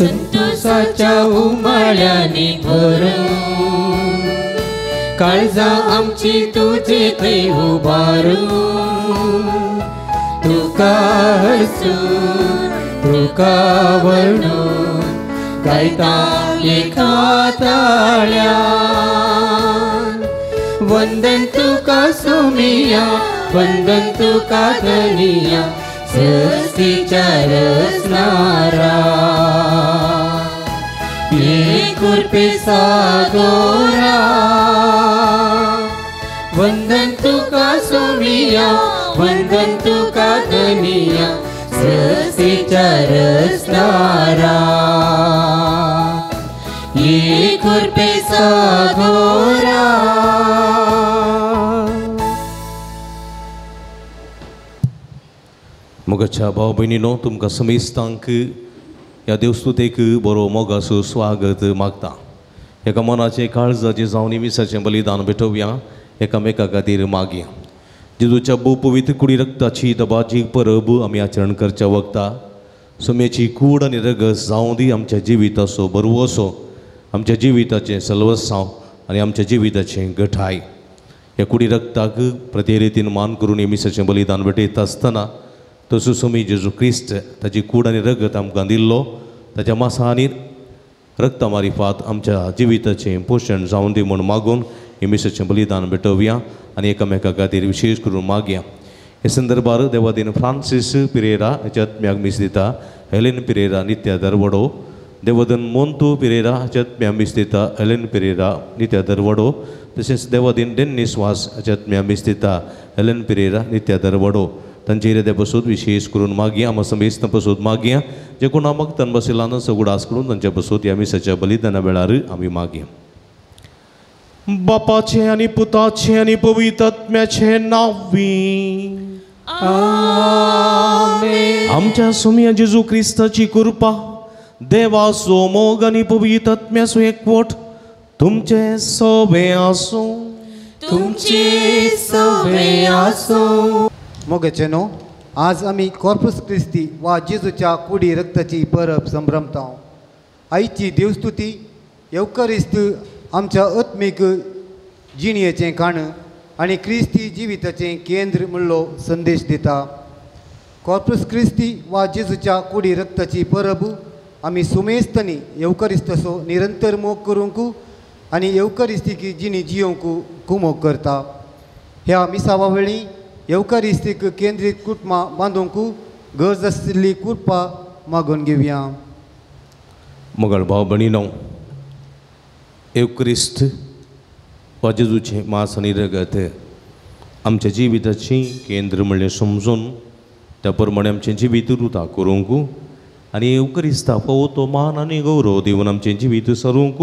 संतोषाच्या उमाळ्यांनी भरून काळजां आमची तुजे थंय उबारून तुका हरसून तुका वर्णून गायता एका ताळ्यान। वंदन तुका सोमिया वंदन तुका धनिया सृष्टीच्या रचणारा कृपे सागोरा। वंदन तुका सोमिया वंदन तुका धनिया सृष्टीच्या रचणारा कृपे सागोरा। मोगाच्या भाव भयणीनो तुमकां समेस्तांक ह्या देवस्तुतेक बरो मोगाचो स्वागत मागता। एका मनाचें काळजाचें जावन मिसाचें बलिदान भेटोवया एकामेका खातीर मागया। जेजूच्या भोव पवित्र कुडी रक्ताची दबाजी परब आमी आचरण करच्या वखता सोम्याची कूड आनी रगस जावं दी आमच्या जिविताचो बरवसो आमच्या जिविताचें सलवसांव आनी आमच्या जिविताचें गठाय। ह्या कुडी रक्ताक प्रतिरितीन मान करून हे मिसाचें बलिदान भेटयता आसतना तसो सोमी जेजू क्रिस्त ताची कूड आनी रगत आमकां दिल्लो ताच्या मासा आनी रक्ता मारिफात आमच्या जिविताचें पोशण जावन दी म्हूण मागून हे मिसाचें बलिदान भेटोवया आनी एकामेका खातीर विशेश करून मागया। हे संदर्भार देवादीन फ्रांसीस पिरेरा हाच्या आत्म्याक मीस दिता हेलेन पिरेरा नित्या दरवडो, देवदन मोंतू पिरेरा हाच्या आत्म्याक मीस दिता हेलेन पिरेरा नित्या दरवडो, तशेंच देवादीन डेन्नीस वास हाच्या आत्म्याक मीस दिता हेलेन पिरेरा नित्या दरवडो। तांचे इराद्या पसून विशेश करून मागया आमा समेस्तां पसून मागया जे कोण मागतान बसयला तांचो उगडास करून तांच्या पसून ह्या मिसाच्या बलिदाना वेळार आमी मागया। बापाचें आनी पुताचें आनी पवित्र आत्म्याचें नांवी आमेन। आमच्या सोम्या जेजू क्रिस्ताची कृपा देवाचो मोग आनी पवित्र आत्म्याचो एकवट तुमचें सगळें आसूं तुमचें सगळें आसूं। मोगाचे न्हू आज आमी कॉर्पस क्रिस्ती वा जेजूच्या कुडी रक्ताची परब संभ्रमता। आयची देवस्तुती येवकारिस्त आमच्या आत्मीक जिणयेचें काण आनी क्रिस्ती जिविताचें केंद्र म्हणलो संदेश दिता। कॉर्पस क्रिस्ती वा जेजूच्या कुडी रक्ताची परब आमी सुमेस्तनी येवकारिस्ताचो निरंतर मोग करूंक आनी येवकारिस्तीक जिणी जियोवंक कुमोग करता। ह्या मिसावा वेळी येवकारिस्तीक केंद्रीत कुटुंबां बांदूंक गरज आशिल्ली कृपा मागून घेवया। मोगाळ भाव भयणीनो येवक्रिस्त वा जेजूचें मांस आनी रगत आमच्या जिविताचें केंद्र म्हणलें समजून त्या प्रमाणे आमचें जिवीत रुता करूंक आनी येवक्रिस्ता फावो तो मान आनी गौरव दिवन आमचें जिवीत सरूंक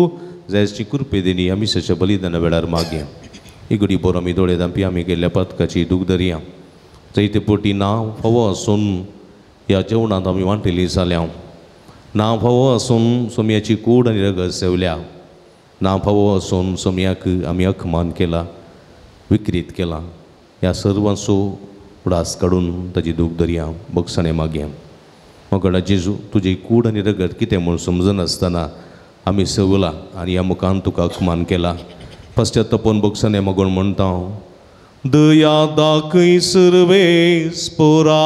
जायची कृपे दिनी आमी मिसाच्या बलिदाना वेळार मागया। इगडी बरो आमी दोळे धांपी आमी केल्ल्या पथकाची दूख धरया। जैते पोटी नांव फावो आसून ह्या जेवणांत आमी वांटेली जाल्या, नांव फावो आसून सोम्याची कूड आनी रगत सेवल्या, नांव फावो आसून सोम्याक आमी अखमान केला विक्रीत केला। ह्या सर्वांचो उडास काडून ताची दूख धरया बगसाणे मागया। मोगाळा जेजू तुजी कूड आनी रगत कितें म्हूण समजनासतना आमी सेवला आनी ह्या मुखान तुका अखमान केला। पश्चातापून बगसाणे मागून म्हणटा हांव दया दाखय सर्वेस पोरा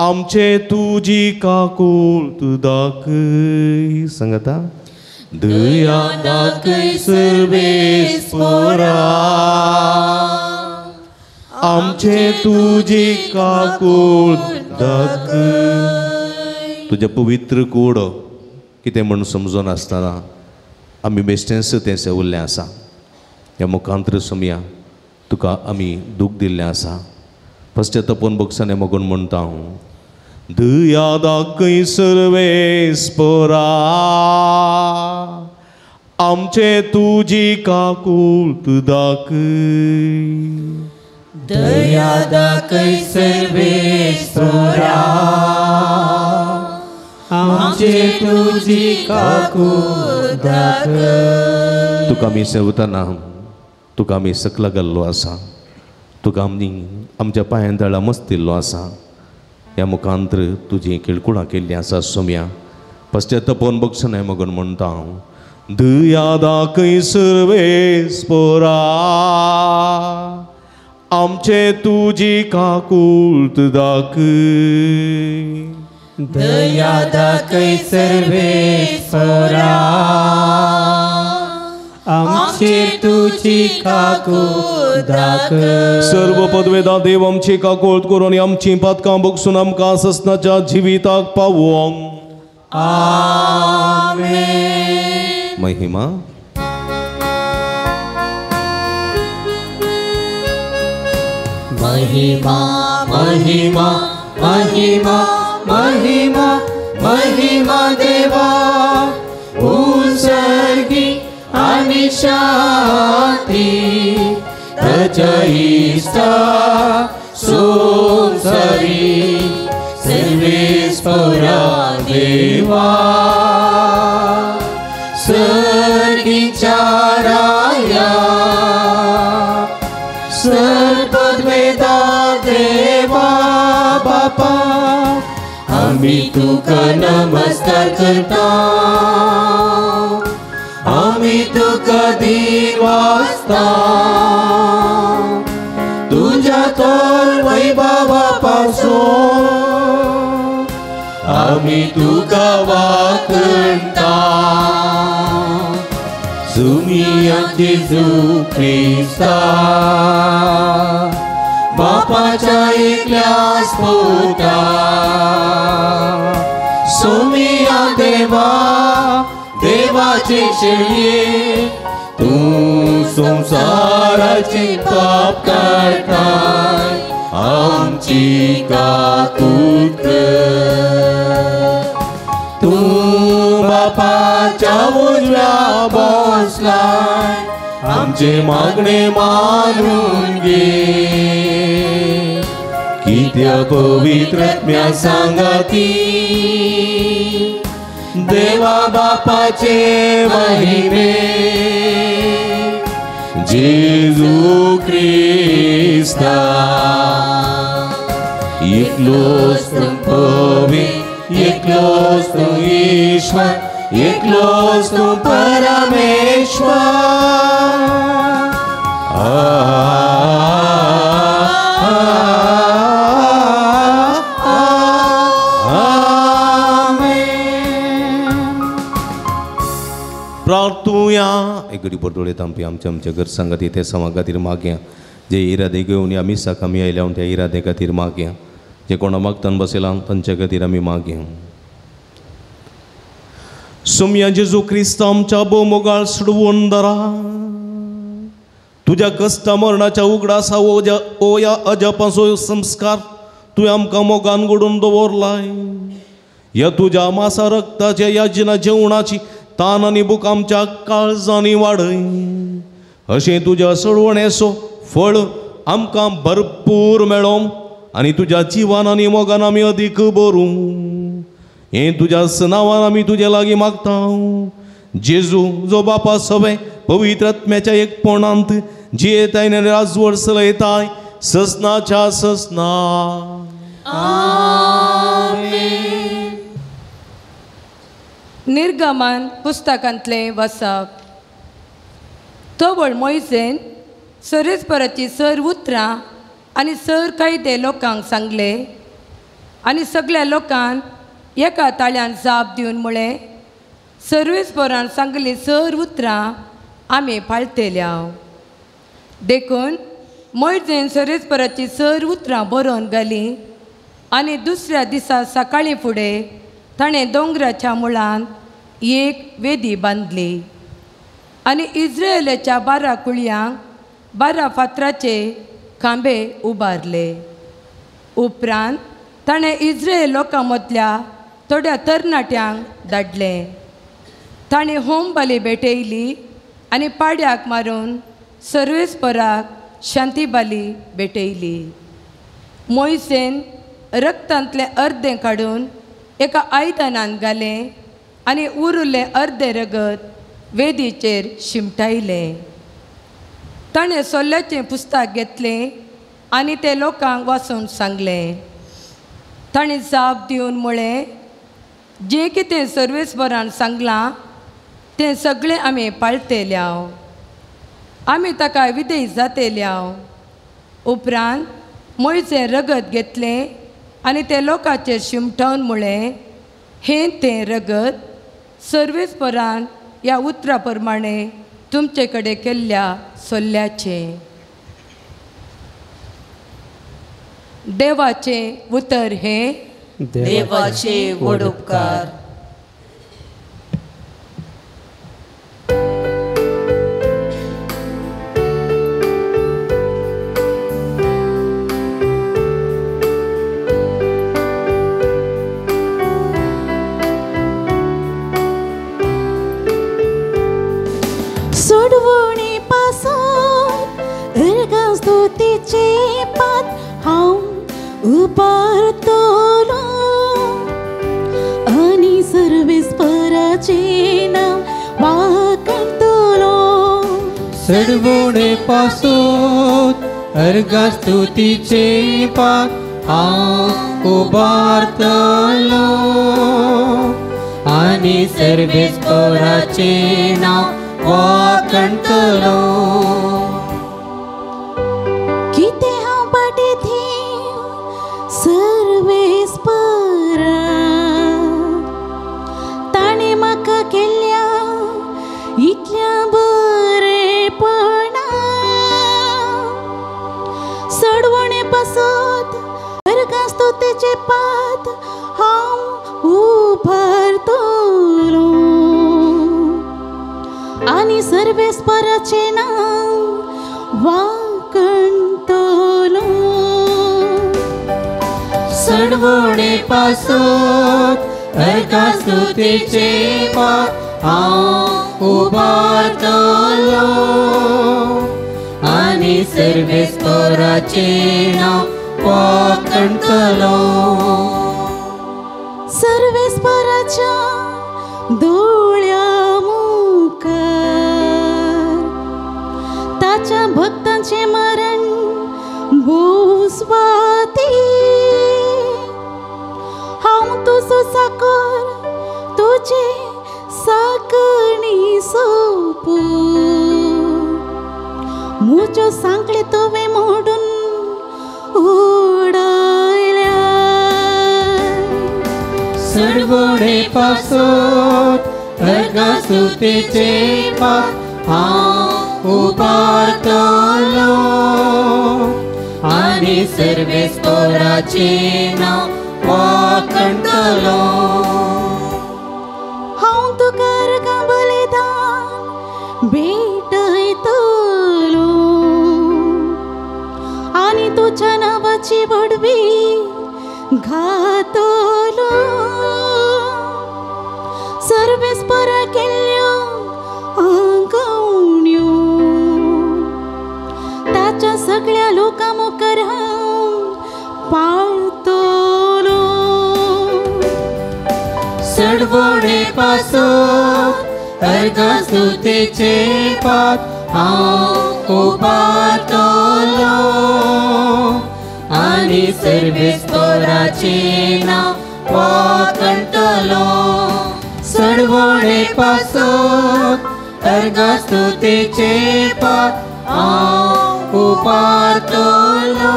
आमचे तुजी काकूळ दाखय सांगता दया दाखय सर्वेस पोरा आमचे तुजी काकूळ दाखय। तुज्या पवित्र कूड कितें म्हूण समजनासतना आमी बेश्टेंच तें सेवल्लें आसा। ह्या मुखांत्र सोमया तुका आमी दूख दिल्लें आसा। पश्चातापून बगसाणे मागून म्हणटा हांव दया दाखय सर्वेस पोरा आमचे तुजी काकूळ दाखय दया दाखय सर्वेस पोरा आमचे तुजी काकूळ दाखय। तुका आमी सेवतना तुका आमी सकला गेल्लो आसा, तुका आमी आमच्या पांयां तळा मस्तिल्लो आसा। ह्या मुखांत्र तुजी किळकुळां केल्लीं आसा सोम्या पश्चातापोवन बगसनाय मगन म्हणटा हांव दया दाखय सर्वेस्पोरा आमचे तुजी काकूळत दाखय दया दाखय सर्वेस्पोरा आमचे तुजी काकूळत दाखय. सर्व पदवेदा देव आमची काकूळत करून आमची पातकां बगसून आमकां ससनाच्या जिविताक पावोवंक. आमेन. महिमा महिमा महिमा महिमा महिमा महिमा देवा उत्सर्गी आणि शांती ताच्या इश्टा संसारी सर्वेस्पोरा देवा सर्गीच्या राया सर्पद्वेदा देवा बापा आम्ही तुका नमस्कार करता आम्ही तुका दिवासता तुझ्या तर वैभवा पासून आम्ही तुका वाकणता. सुमिया जेजू क्रिस्ता बापाच्या एकल्या स्फोटा सोमिया देवा देवाचे शेळये तूं संसाराचे पाप काडटाय आमची काकूत कर. तूं बापाच्या उजव्या बसलाय आमचे मागणे मानून घे कित्या पवित्र आत्म्या सांगाती देवा बापाचे महिमे जेजू क्रिस्ता एकलोच तूं पवित्र एकलोच तूं ईश्वर एकलोच तूं परमेश्वर. प्रार्थुया. एक घडी बरदोळे तांपी आमच्या आमच्या घर सांगाती ते समा खातीर मागया जे इरादे घेवन ह्या मिसाक आमी आयल्या त्या इरादे खातीर मागया जे कोणा मागतान बसयला तांच्या खातीर आमी मागया. सोमया जेजू क्रिस्त आमच्या भोवमोगाळ सोडवून दरा तुज्या कश्टा मरणाच्या उगडासा ओ ह्या अजापाचो संस्कार तुवें आमकां मोगान घडोवन दवरलाय. ह्या तुज्या मासा रक्ताच्या ह्या जिना जेवणाची तान आनी भूक आमच्या काळजांनी वाडय अशें तुज्या सडवणेचो फळ आमकां भरपूर मेळों आनी तुज्या जिवान आनी मोगान आमी अदीक बरूं. हें तुज्या नांवान आमी तुज्या लागीं मागता. जेजू जो बापा सवे पवित्र आत्म्याच्या एकपणांत जियेताय आनी राजवट चलयताय ससनाच्या ससना. आमेन. निर्गमन पुस्तकांतलें वसप. तवळ मोयसेन सरेस्पराची सर उतरां आनी सर कायदे लोकांक सांगले आनी सगळ्या लोकांक एका ताळ्यान जाप दिवन म्हळें सर्वेस्परान सांगली सर उतरां आमी पाळटेल्या. देखून मोयसेन सर्वेस्पराची सर उतरां बरोवन घालीं आनी दुसऱ्या दिसा सकाळीं फुडें ताणें दोंगराच्या मुळांत एक वेदी बांदली आनी इस्रायलाच्या 12 कुळयांक 12 फातराचे खांबे उबारले. उपरांत ताणें इस्रायल लोकां मदल्या थोड्या तरणाट्यांक धाडले. ताणें होम बली भेटयली आनी पाड्याक मारून सर्वेस्पराक शांती बली भेटयली. मोयसेन रक्तांतलें अर्दें काडून एका आयदनान घालें आनी उरिल्लें अर्दें रगत वेदीचेर शिमटायलें. ताणें सोल्ल्याचें पुस्तक घेतलें आनी तें लोकांक वाचून सांगलें. ताणें जाप दिवन म्हळें, जें कितें सर्वेस्परान सांगलां तें सगळें आमी पाळटेल्या, आमी ताका विधेय जातेल्या. उपरांत मोयजें रगत घेतलें आनी तें लोकांचेर शिमटावन म्हळें, हें तें रगत सर्वेस्परान ह्या उतरा प्रमाणे तुमचे कडेन केल्ल्या सोल्ल्याचें. देवाचें उतर हें. देवाचे व्हड उपकार. सोडवणे पासत अर्गां स्तुतीचे पात हांव उबारतलो आनी सर्वेस्पराचें नांव वाखाणतलो. सडवणे पासत अर्गां स्तुतीचे पात हांव उबारतलो आनी सर्वेस्पराचें नांव वाखाणतलो. कितें हांव पाटी थी सर्वेस्परा, ताणें म्हाका केल्ल्या इतल्या बरेपणा. सडवणे पासत अर्गां स्तुतीचे पात हांव उबारतलो आनी सर्वेस्पराचें नांव वाखाणतलो. सडवणे पासत अर्गां स्तुतीचे पात हांव उबारतलो आनी सर्वेस्पराचें नांव वाखाणतलो. सर्वेस्पराच्या दोळ्या मुखार ताच्या भक्तांचें मरण भोवस्वाती. हांव तुजो साकर तुजे साकणी सोपू, म्हज्यो सांकळे तुवें मोडून उडयल्या. सडवणे पासत अर्गां स्तुतीचे पात हांव उबारतलो आनी सर्वेस्पराचें नांव वाखाणतलो. हांव तुका अर्गां बलिदान भेटयतलो आनी तुज्या नांवाची व्हडवी घातलो. सर्वेस्परा केल्ल्यो आंगवण्यो ताच्या सगळ्या लोकां मुखार हांव पाळतलो. सडवणे पासत अर्गां स्तुतीचे पात हांव उबारतलो आनी सर्वेस्पराचें नांव वाखाणतलो. सडवणे पासत अर्गां स्तुतीचे पात हांव उबारतलो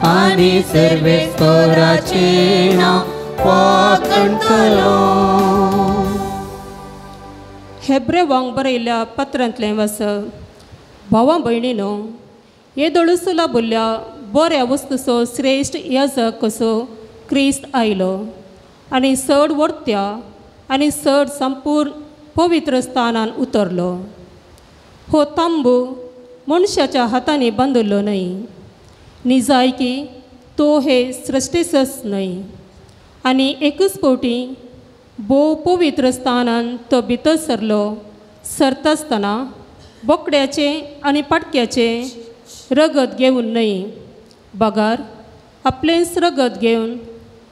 आनी सर्वेस्पराचें नांव वाखाणतलो. हेब्रेवांक बरयल्ल्या पत्रांतलें वाचप. भावा भयणीनो, येदोळसुला बोल्ल्या बऱ्या वस्तूचो श्रेश्ठ याजक कसो क्रिस्त आयलो आनी चड वर्त्या आनी चड संपूर्ण पवित्र स्थानान उतरलो. हो तांबू मनशाच्या हातांनी बांदिल्लो न्हय, निजायकी तो हे सृश्टीचोच न्हय. आनी एकूच फावटी भोव पवित्र स्थानान तो भितर सरलो. सरतासतना बोकड्याचें आनी पाटक्याचें रगत घेवन न्हय, बगार आपलेंच रगत घेवन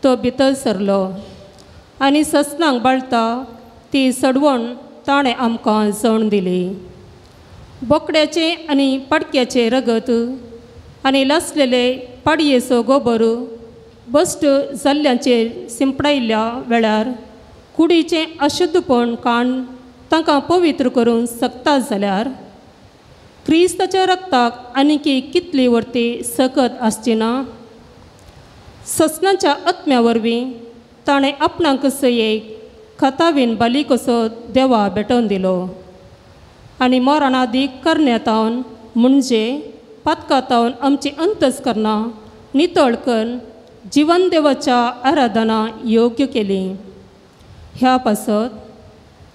तो भितर सरलो आनी ससनांक बाळता ती सडवण ताणें आमकां जण दिली. बोकड्याचें आनी पाटक्याचें रगत आनी लासलेले पाडयेचो गोबर बस्ट जाल्ल्यांचेर सिंपडायल्ल्या वेळार कुडीचें अशुद्धपण काण तांकां पवित्र करूंक शकता जाल्यार क्रिस्ताच्या रक्ताक आनीकी कितली वर्ती सकत आसची ना. ससनाच्या आत्म्या वरवीं ताणें आपणाकच एक खतावीन बाली कसो देवा भेटोवन दिलो आनी मरणादीक करण्यातावन म्हणजे पातकातावन आमची अंतस्करणां नितळ करून जिवन देवाच्या आराधना योग्य केली. ह्या पासत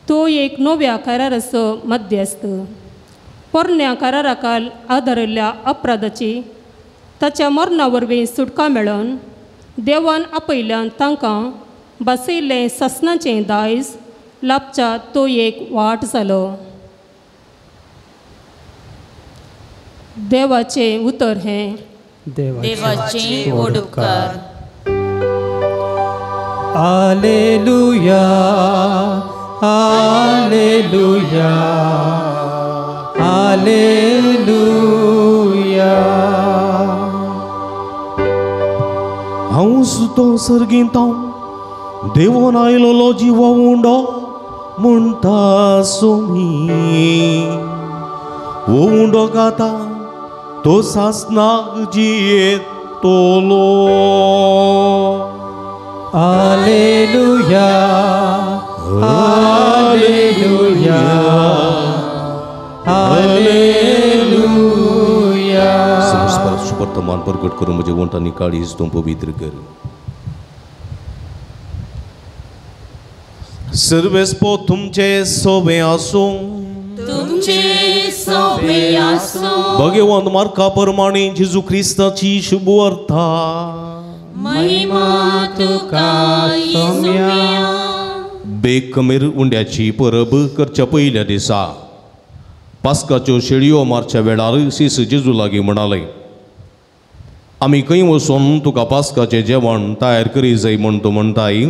तो एक नव्या कराराचो मध्यस्थ पोरण्या कराराकाल आदारिल्ल्या अपराधाची ताच्या मरणा वरवीं सुटका मेळोवन देवान आपयल्यान तांकां बसयल्लें ससनाचें दायज लाभच्या तो एक वाट जालो. देवाचें उतर हें. देवाचें उपकार. आलेलुया आलेलुया आलेलुया. हांव सुतो सर्गींत देवोन आयलोलो जिवो उंडो म्हणटा सोमी वो उंडो गाता तो सासनाक जियेतलो. आलेलुया आलेलुया आलेलुया. वर्तमान प्रगट करून म्हजे वंटांनी काळीज तूं पवित्र कर. सर्वेस्पो तुमचे सोबे आसूं तुमचे सोबे आसूं. भगवंत मार्का परमाणे जेजू क्रिस्ताची शुभवार्ता. महिमा तुका सोम्या. बेकमेर उंड्याची परब करच्या पयल्या दिसा पास्काच्यो शेळयो मारच्या वेळार सीस जेजू लागीं म्हणाले, आमी खंय वचून तुका पास्काचें जेवण तयार करी जाय म्हूण तूं म्हणटाय.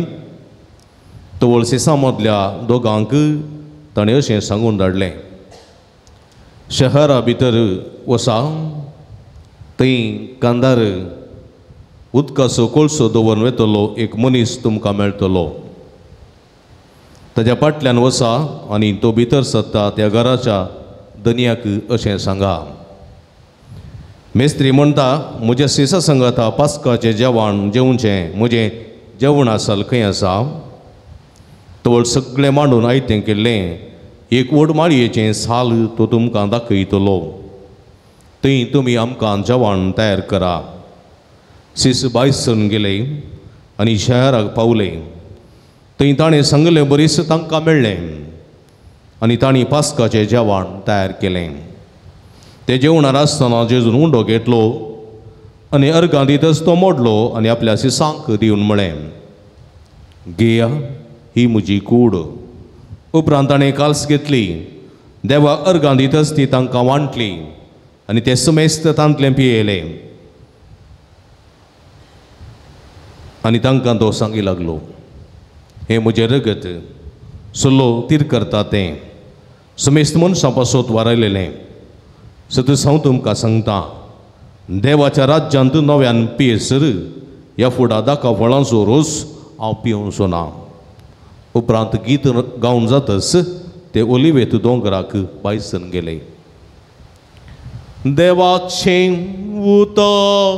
तवळ सिसा मदल्या दोगांक ताणें अशें सांगून धाडलें, शहरा भितर वसा थंय कांदार उदकाचो कोळसो दवरून वेतलो एक मनीस तुमकां मेळटलो. ताज्या फाटल्यान वसा आनी तो भितर सरता त्या घराच्या धनयाक अशें सांगा, मेस्त्री म्हणटा म्हज्या सिसा संगाता पास्काचें जेवण जेवचें म्हजें जेवण आसल खंय आसा. तवळ सगळें मांडून आयतें केल्लें एक व्हड माळयेचें साल तो तुमकां दाखयतलो, थंय तुमी आमकां जेवण तयार करा. सीस बायसन गेले आनी शहराक पावले. थंय ताणें सांगलें बरीच तांकां मेळ्ळें आनी तांणी पास्काचें जेवण तयार केलें. ते जेवणार आसतना जेजून उंडो घेतलो आनी अर्गां दितच तो मोडलो आनी आपल्या सिसांक दिवन म्हळें, घेया ही म्हजी कूड. उपरांत ताणें काल्स घेतली, देवा अर्गां दितच ती तांकां वांटली आनी ते समेस्त तांतलें पियेले. आनी तांकां तो सांगी लागलो, हें म्हजें रगत सल्लो तीर करता तें समेस्त मनशां पासत वारयलेलें. सतच हांव तुमकां सांगता, देवाच्या राज्यांत नव्यान पियेसर ह्या फुडा दाका फळांचो रोस हांव पिवचो ना. उपरांत गीत गावन जातच ते ओलिवेत दोंगराक बायसन गेले. देवाचें उतर.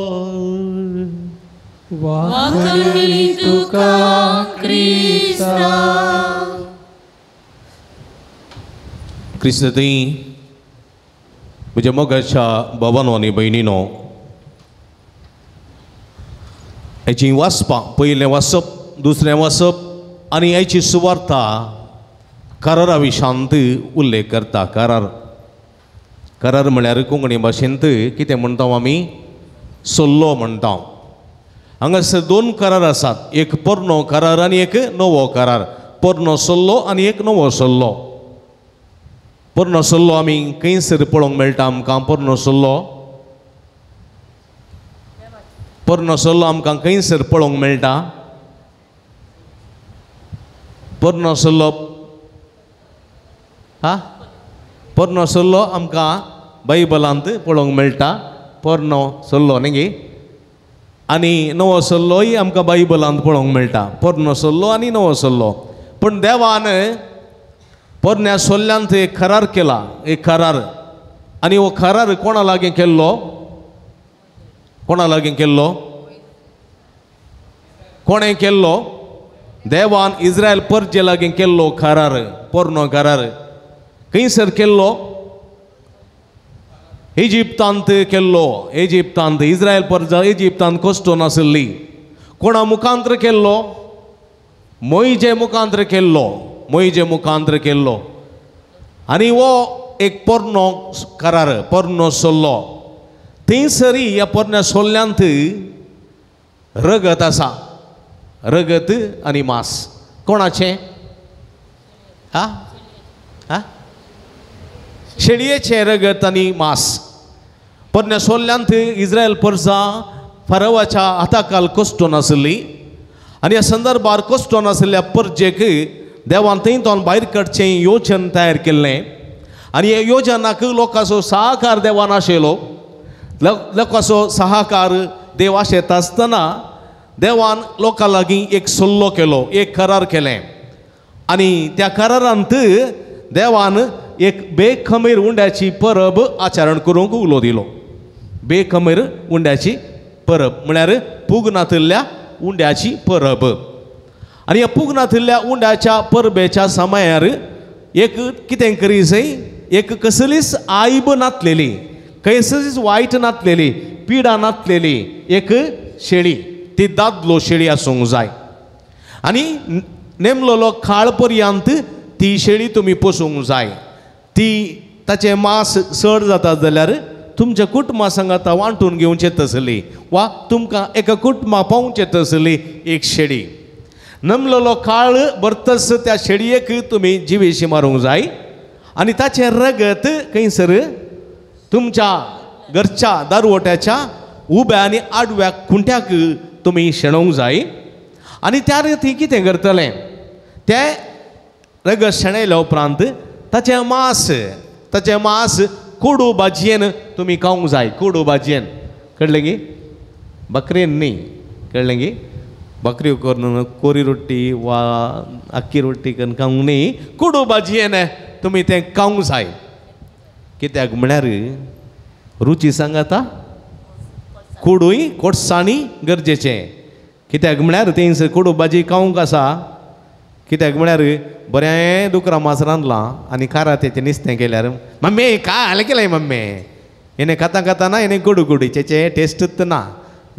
वाखणी तुका क्रिस्ता. क्रिस्त थंय म्हज्या मोगाच्या बाबानो आनी भयणीनो, हेची वाचपां पयलें वाचप दुसरें वाचप आनी हेची सुवार्ता करारा विशांत उल्लेख करता. करार करार म्हळ्यार कोंकणी भाशेंत कितें म्हणटा आमी, सल्लो म्हणटा. हांगासर दोन करार आसात, एक पोरनो करार आनी एक नवो करार. पोरनो सल्लो आनी एक नवो सल्लो. पोरनो सल्लो आमी खंयसर पळोवंक मेळटा आमकां? पोरनो सल्लो, पोरनो सल्लो आमकां खंयसर पळोवंक मेळटा? पोरनो सल्लो हा पोरनो सल्लो आमकां बायबलांत पळोवंक मेळटा. पोरनो सल्लो न्ही. आनी नवो सल्लोय आमकां बायबलांत पळोवंक मेळटा, पोरनो सल्लो आनी नवो सल्लो. पूण देवान पोरण्या सोल्ल्यांत एक करार केला, एक करार. आनी हो करार कोणा लागीं केल्लो? कोणा लागीं केल्लो? कोणें केल्लो? देवान इस्रायल परजे लागीं केल्लो करार, पोरनो करार. खंयसर केल्लो? इजिप्तांत केल्लो. इजिप्तांत इस्रायल परजा इजिप्तांत कश्टो नासली. कोणा मुखांत्र केल्लो? मोयजे मुखांत्र केल्लो, मोयजे मुखांत्र केल्लो. आनी हो एक पोरनो करार, पोरनो सोल्लो. थंयसरी ह्या पोरण्या सोल्ल्यांत रगत आसा, रगत आनी मांस. कोणाचें? हा हा शेळयेचें रगत आनी मांस. पोरण्या सोल्ल्यांत इस्रायल परजा फरवाच्या हाताकाल कश्टो नासली आनी ह्या संदर्भार कश्टो नासल्या परजेक देवान थंय तोन भायर काडचें योजन तयार केल्लें. आनी ह्या योजनाक लोकांचो सहकार देवान आशिल्लो. लोकांचो सहकार देव आशेता आसतना देवान लोकां लागीं एक सल्लो केलो, एक करार केलें. आनी त्या करारांत देवान एक बेखमीर उंड्याची परब आचरण करूंक उलो दिलो. बेखमीर उंड्याची परब म्हळ्यार पुगनातल्या उंड्याची परब. आनी ह्या पुगनातल्या उंड्याच्या परबेच्या समयार एक कितें करी जाय, एक कसलीच आयब नातलेली, कसलीच वायट नातलेली, पिडा नातलेली एक शेळी, ती दादलो शेळी आसूंक जाय. आनी नेमलोलो काळ पर्यंत ती शेळी तुमी पोसूंक जाय. ती ताचें मांस चड जाता जाल्यार तुमच्या कुटुंबा सांगाता वांटून घेवचें तसली वा तुमकां एका कुटुंबा पावचें तसली एक शेळी. नमलोलो काळ भरतस त्या शेळयेक तुमी जिवेशी मारूंक जाय आनी ताचें रगत खंयसर तुमच्या घरच्या दारवट्याच्या उब्या आनी आडव्या खुंट्याक तुमी शेणोवंक जाय. आनी त्या ती कितें करतलें, तें रगत शेणयल्या उपरांत ताचें मांस, ताचें मांस कोडू भाजयेन तुमी खावंक जाय. कोडू भाजयेन, कळ्ळें गी? बकरेन न्ही, कळ्ळें गी? बकऱ्यो करून कोरी रोटी वा आक्की रोटी करून खावंक न्ही, कोडू भाजयेन तुमी तें खावंक जाय. कित्याक म्हळ्यार रुची सांगाता कोडूय कोटसाणी गरजेचें. कित्याक म्हळ्यार तेंसर कोडू भाजी खावंक आसा. कित्याक म्हळ्यार बरें दुकरा मांस रांदलां आनी कारात्याचें निस्तें केल्यार मम्मी काल केलें मम्मी, हेणें खाता खाताना हेणें गोडू गोडी चेचें टेस्टूच ना,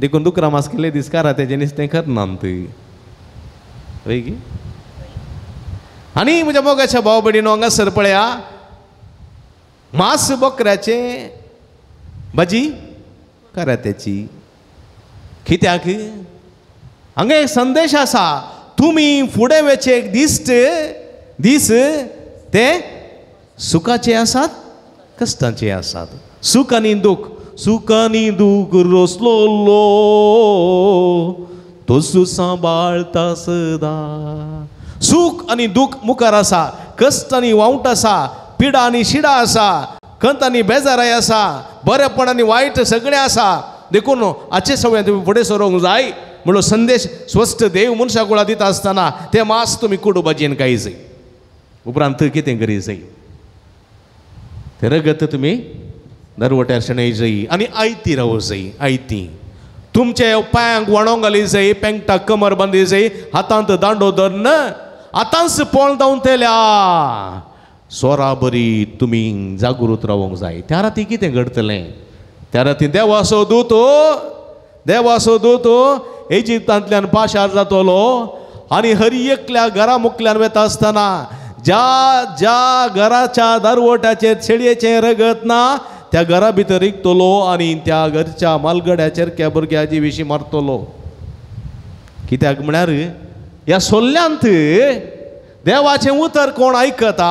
देखून दुकरा मांस केलें दीस कारात्याचें निस्तें करनात. वय गी? आनी म्हज्या मोगाच्या भाव भयणीनो हांगासर पळया, मांस बोकऱ्याचें भाजी कारात्याची. कित्याक? हांगा एक संदेश आसा, तुमी फुडें वेचे एक दीस दीस ते सुखाचे आसात, कश्टांचे आसात. सूख आनी दूख, सूख आनी दूख रोसलोलो तसो सांबाळता सदां. सूख आनी दूख मुखार आसा, कश्ट आनी वावट आसा, पिडा आनी शिडा आसा, खंत आनी बेजाराय आसा, बरेपण आनी वायट सगळें आसा. देखून आजचे सगळें तुमी फुडें सरोंक जाय म्हणलो संदेश स्वस्थ देव मनशा कुळा दिता आसतना तें मांस तुमी कोडू भाजयेन खाय जाय. उपरांत कितें करी जाय, तें रगत तुमी दरवट्यार शेणय जाय आनी आयती रावो जाय. आयती तुमचे पांयांक वणोंक घाली जाय, पेंगटाक कमर बांदी जाय, हातांत दांडो धरून आतांच पोळ धांवतेल्या सोरा बरी तुमी जागृत रावंक जाय. त्या राती कितें घडटलें, त्या राती देवाचो दूत, देवाचो दूत इजिप्तांतल्यान पाशार जातलो आनी हर एकल्या घरा मुखल्यान वता आसतना ज्या ज्या घराच्या दारवट्याचेर शेळयेचें रगत ना त्या घरा भितर रिगतलो आनी त्या घरच्या मालगड्या चेरक्या भुरग्याची विशीं मारतलो. कित्याक म्हळ्यार ह्या सोल्ल्यांत देवाचें उतर कोण आयकता,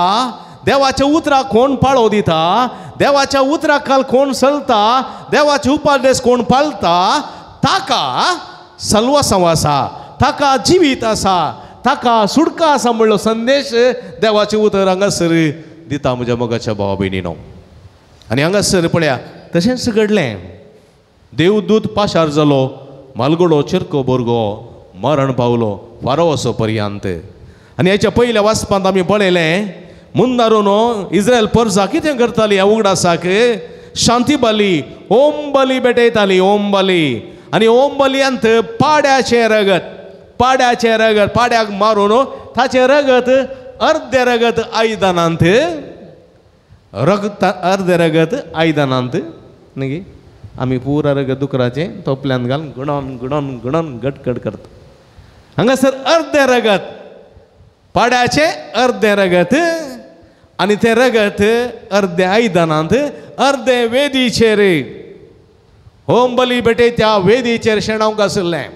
देवाच्या उतराक कोण पाळो दिता, देवाच्या उतराक कोण चलता, देवाचे उपदेश कोण पाळता, ताका सल्वासांव आसा, ताका जिवीत आसा, ताका सुटका आसा म्हणलो संदेश देवाचें उतर हांगासर दिता म्हज्या मोगाच्या भावा भयणीनो. आनी हांगासर पळया तशेंच घडलें, देवदूत पाशार जालो मालगडो चिरको भुरगो मरण पावलो फारोसो पर्यंत. आनी ह्याच्या पयल्या वाचपांत आमी पळयलें मुंदारून इस्रायल परजा कितें करताली ह्या उगडासाक शांती बली ओम बली भेटयताली ओम बली. आनी ओम बलयांत पाड्याचें रगत पाड्याचें रगत पाड्याक मारून ताचें रगत अर्दें रगत आयदनांत रगत अर्दें रगत आयदनांत न्ही आमी पुरा रगत दुकराचें तोपल्यान घालून गणोन गणोन गणोन गटगट करता. हांगासर अर्दें रगत पाड्याचें अर्दें रगत आनी तें रगत अर्दें आयदनांत अर्दें वेदीचेर होम बली भेटय त्या वेदीचेर शेणावंक आशिल्लें.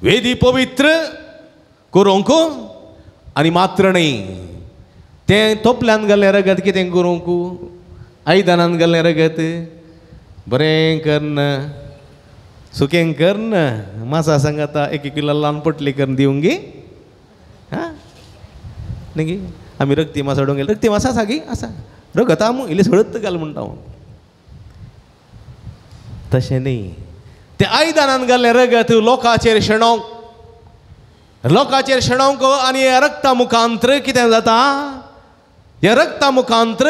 वेदी पवित्र करूंक आनी मात्र न्ही तें तोपल्यान घाल्लें रगत कितें करूंक आयदनान घाल्लें रगत बरें कन्न सुकें कन्न मासा सांगाता एक किलो ल्हान पोटली करून दिवंक गी आं न्ही आमी रक्ती मासा हाडूंक गेले रक्ती मासा आसा गी आसा रगत आम इल्लें सळत घाल म्हणटा हांव. तशें न्ही तें आयदनान घाल्लें रगत लोकाचेर शेणोवंक लोकाचेर शेणोवंक आनी ह्या रगता मुखांत्र कितें जाता ह्या रगता मुखांत्र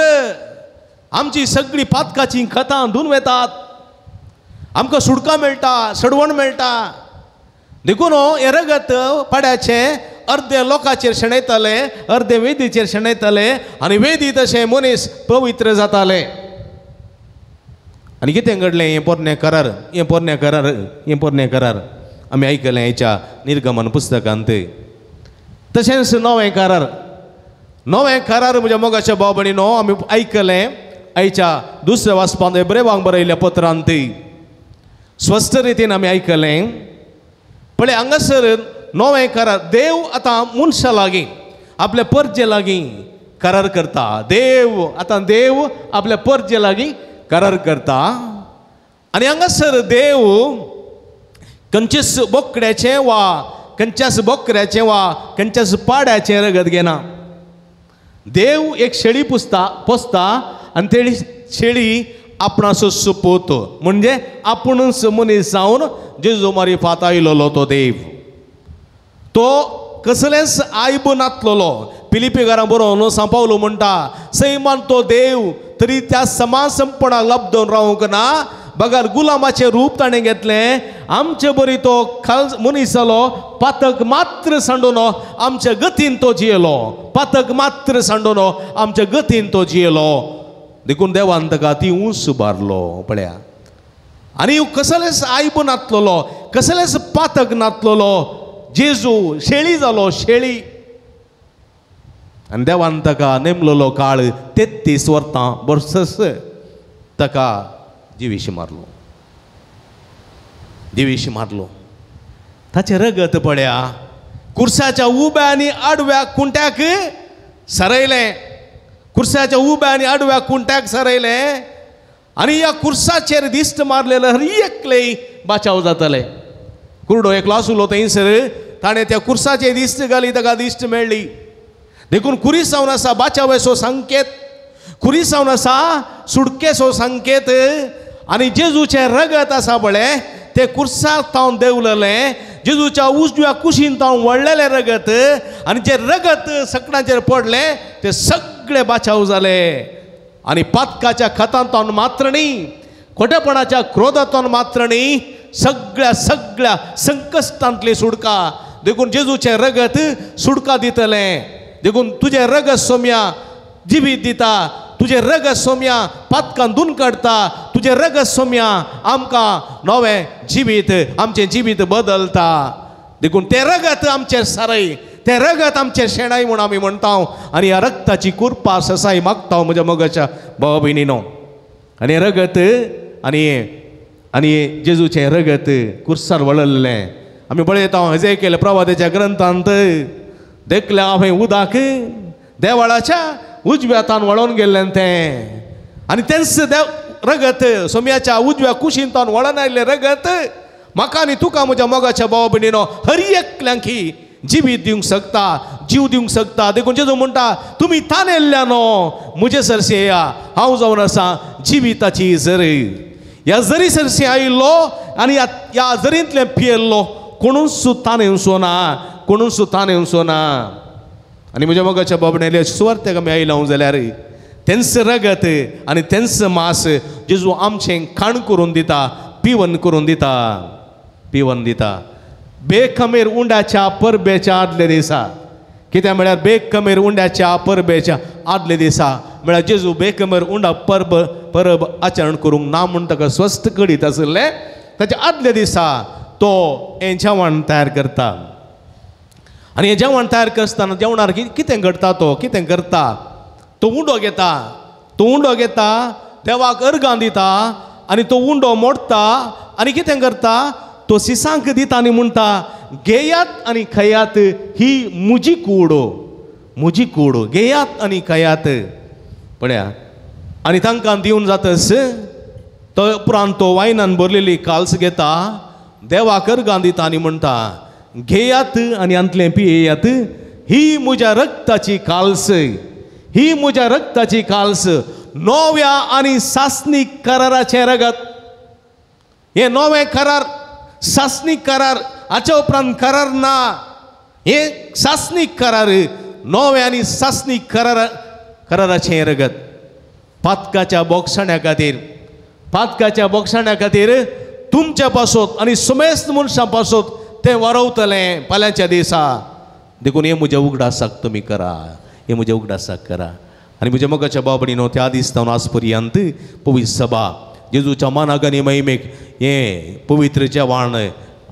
आमची सगळीं पातकाचीं खतां धुवन वेतात आमकां सुटका मेळटा सडवण मेळटा. देखून हें रगत पाड्याचें अर्दें लोकाचेर शेणयताले अर्दें वेदीचेर शेणयताले आनी वेदी तशें मनीस पवित्र जाताले. आनी कितें घडलें हें पोरणें करार हें पोरणें करार हें पोरणें करार आमी आयकलें हेच्या निर्गमन पुस्तकांत. तशेंच नवें करार नवें करार म्हज्या मोगाच्या भाव भयणीनो आमी आयकलें आयच्या दुसऱ्या वाचपांत एब्रेवांक बरयल्ल्या पत्रांत स्पश्ट रितीन आमी आयकलें. पळय हांगासर नवें करार देव आतां मनशां लागीं आपल्या परजे लागीं करार करता. देव आतां देव आपल्या परजे लागीं करार करता आनी हांगासर देव खंयच्याच बोकड्याचें वा खंयच्याच बोकऱ्याचें वा खंयच्याच पाड्याचें रगत घेना. देव एक शेळी पुसता पोसता आनी ते शेळी आपणाचो सुपूत म्हणजे आपुणूच मनीस जावन जेजू मारिफात आयलोलो तो देव तो कसलेंच आयब नातलेलो. पिलिपी घरां बरोवन सांपावलो म्हणटा सैमान तो देव तरी त्या समासंपणाक लब्दून रावंक ना बगर गुलामाचें रूप ताणें घेतलें आमचे बरी तो खाल मनीस जालो पातक मात्र सांडून आमच्या गतीन तो जियेलो पातक मात्र सांडून आमच्या गतीन तो जियेलो. देखून देवान ताका ती ऊंच उबारलो पळया आनी कसलेंच आयब नातलेलो कसलेंच पातक नातलेलो जेजू शेळी जालो शेळी आनी देवान ताका नेमलेलो काळ 33 वर्सां वर्सस ताका जिवीशी मारलो जिवीशी मारलो. ताचें रगत पळया कुर्साच्या उब्या आनी आडव्या कुंट्याक सरयलें कुर्साच्या उब्या आनी आडव्या कुंट्याक सरयलें आनी ह्या कुर्साचेर दिश्ट मारलेलो हर एकले बाचाव जातले. कुरडो एकलो आसलो थंयसर ताणें त्या कुर्साचेर दिश्ट घाली ताका दिश्ट मेळ्ळी. देखून कुरीस जावन आसा बाचावेचो संकेत कुरीस जावन आसा सुटकेचो संकेत. आनी जेजूचें रगत आसा पळय तें कुर्साक तावन देंवलेलें जेजूच्या उजव्या कुशीन तावन वळलेलें रगत आनी जें रगत सकणाचेर पडलें तें सगळें बाचाव जालें. आनी पातकाच्या खतांत तावन मात्र न्ही खोटेपणाच्या क्रोधांत मात्र न्ही सगळ्या सगळ्या संकश्टांतली सुटका. देखून जेजूचें रगत सुटका दितलें. देखून तुजें रगत सोम्या जिवीत दिता तुजें रगत सोम्या पातकान धुवन काडटा तुजें रगत सोम्या आमकां नवें जिवीत आमचें जिवीत बदलता. देखून तें रगत आमचेर सारय तें रगत आमचेर शेणाय म्हूण आमी म्हणटा आनी ह्या रगताची कुरपा ससाय मागता म्हज्या मोगाच्या भाव भयणीनो. आनी रगत आनी आनी जेजूचें रगत कुर्सार वळिल्लें आमी पळयता हेजेकेल प्रवादाच्या ग्रंथांत देखलें हांवें उदक देवळाच्या उजव्या हातान वळोवन गेल्लें तें आनी तेंच देव रगत सोम्याच्या उजव्या कुशीन तावन वळोन आयिल्लें रगत म्हाका आनी तुका म्हज्या मोगाच्या भाव भयणीनो हर एकल्यांकी जिवीत दिवंक शकता जीव दिवंक शकता. देखून जेजू म्हणटा तुमी तानेल्ल्यानो म्हजे सरशी येया हांव जावन आसा जिविताची जरी ह्या जरी सरशी आयिल्लो आनी ह्या झरींतलें पियेल्लो कोणूच तानेवचो ना, कोणूच तानेवचो ना. आनी म्हज्या मोगाच्या बाबणेले सुवार्थेक आमी आयला जाल्यार तेंच रगत आनी तेंच मास जेजू आमचें खाण करून दिता, पिवन करून दिता, पिवन दिता. बेखमेर उंड्याच्या परबेच्या आदले दिसा, कित्याक म्हळ्यार बेखमेर उंड्याच्या परबेच्या आदले दिसा म्हळ्यार जेजू बेखमेर उंडा परब आचरण करूंक ना म्हूण ताका स्वस्थ करीत आशिल्लें. ताच्या आदल्या दिसा तो हें जेवण तयार करता. आनी हें जेवण तयार करतना जेवणार कितें घडटा, तो कितें करता, तो उंडो घेता, तो उंडो घेता, देवाक अर्गां दिता आनी तो उंडो मोडटा आनी कितें करता, तो सिसांक दिता आनी म्हणटा घेयात आनी खायात, ही म्हजी कूड, म्हजी कूड, घेयात आनी खायात. पळया आनी तांकां दिवन जातच तो उपरांत तो वायनान भरलेली काल्स घेता, देवाक अर्गां दिता आनी म्हणटा घेयात आनी हांतलें पियेयात, ही म्हज्या रक्ताची काल्स, ही म्हज्या रक्ताची काल्स, नव्या आनी सासणीक कराराचें रगत. हें नवें करार, सासणीक करार, हाच्या उपरांत करार ना, हें सासणीक करार, नवें आनी सासणीक कराराचें रगत. पातकाच्या बोगसाण्या खातीर, पातकाच्या बोगसाण्या खातीर तुमच्या पासत आनी समेस्त मनशां पासत तें वारवतलें फाल्यांच्या दिसा. देखून हें म्हज्या उगडासाक तुमी करा, हें म्हज्या उगडासाक करा. आनी म्हज्या मोगाच्या बाबडीनो त्या दीस जावन आज पर्यंत पवित्र सभा जेजूच्या मानाक आनी महिमेक हें पवित्र जेवण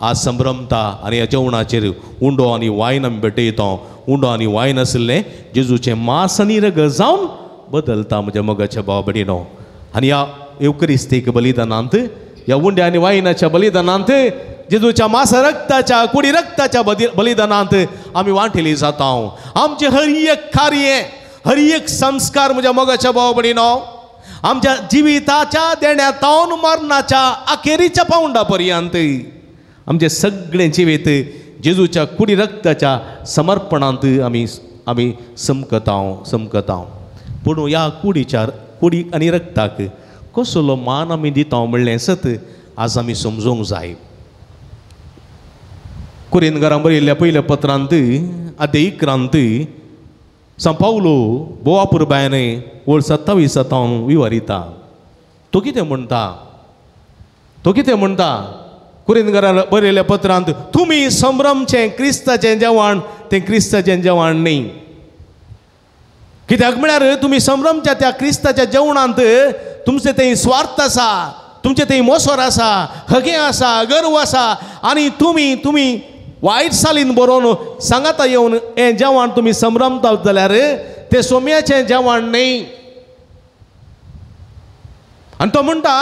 आज संभ्रमता. आनी ह्या जेवणाचेर उंडो आनी वायन आमी भेटयता. उंडो आनी वायन आशिल्लें जेजूचें मास आनी रगत जावन बदलता म्हज्या मोगाच्या बाबडीनो. आनी ह्या येवकरिस्तीक बलिदानांत, ह्या उंड्या आनी वायनाच्या बलिदानांत, जेजूच्या मास रक्ताच्या कुडी रक्ताच्या बलिदानांत आमी वांटेली जाता. आमचें हर एक कार्य, हर एक संस्कार म्हज्या मोगाच्या भाव भयणीनो आमच्या जिविताच्या देण्यातावन मरणाच्या अखेरीच्या पावंडा पर्यंत आमचें सगळें जिवीत जेजूच्या कुडी रक्ताच्या समर्पणांत आमी आमी समकताव समकताव. पूण ह्या कुडीच्या कुडी आनी रक्ताक कसलो मान आमी दिता म्हणलें सत आज आमी समजूंक जाय. कुरिनगरां बरयल्ल्या पयल्या पत्रांत आद्य इकरांत सांव पावलो भोव अपुरबायेन ओळ 27 तावन विवरिता. तो कितें म्हणटा, तो कितें म्हणटा कुरिनगरां बरयल्ल्या पत्रांत, तुमी संभ्रमचें क्रिस्ताचें जेवण तें क्रिस्ताचें जेवण न्ही. कित्याक म्हळ्यार तुमी संभ्रमच्या त्या क्रिस्ताच्या जेवणांत तुमचें थंय स्वार्थ आसा, तुमचें थंय मोसोर आसा, हगें आसा, गर्व आसा आनी तुमी तुमी वायट सालीन बरोवन सांगाता येवन हें जेवण तुमी संभ्रमतात जाल्यार तें सोम्याचें जेवण न्ही. आनी तो म्हणटा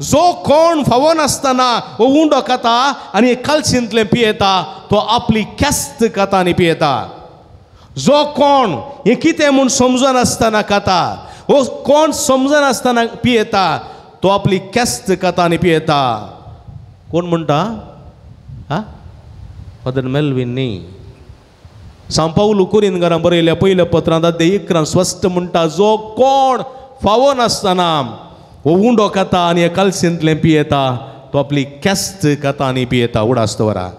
जो कोण फावो नासतना हो उंडो खाता आनी कालशींतलें पियेता तो आपली ख्यास्त खाता आनी पियेता. जो कोण हें कितें म्हूण समजनासतना खाता, हो कोण समजनासतना पियेता तो आपली ख्यास्त खाता आनी पियेता. कोण म्हणटा? हा, फादर मेल्वीन न्ही. सांव पावलू कुरिनगरां बरयल्या पयल्या पत्रांत आद्य 11 स्पश्ट म्हणटा जो कोण फावो नासतना हो उंडो खाता आनी कालशींतलें पियेता तो आपली ख्यास्त खाता आनी पियेता. उडास दवरा.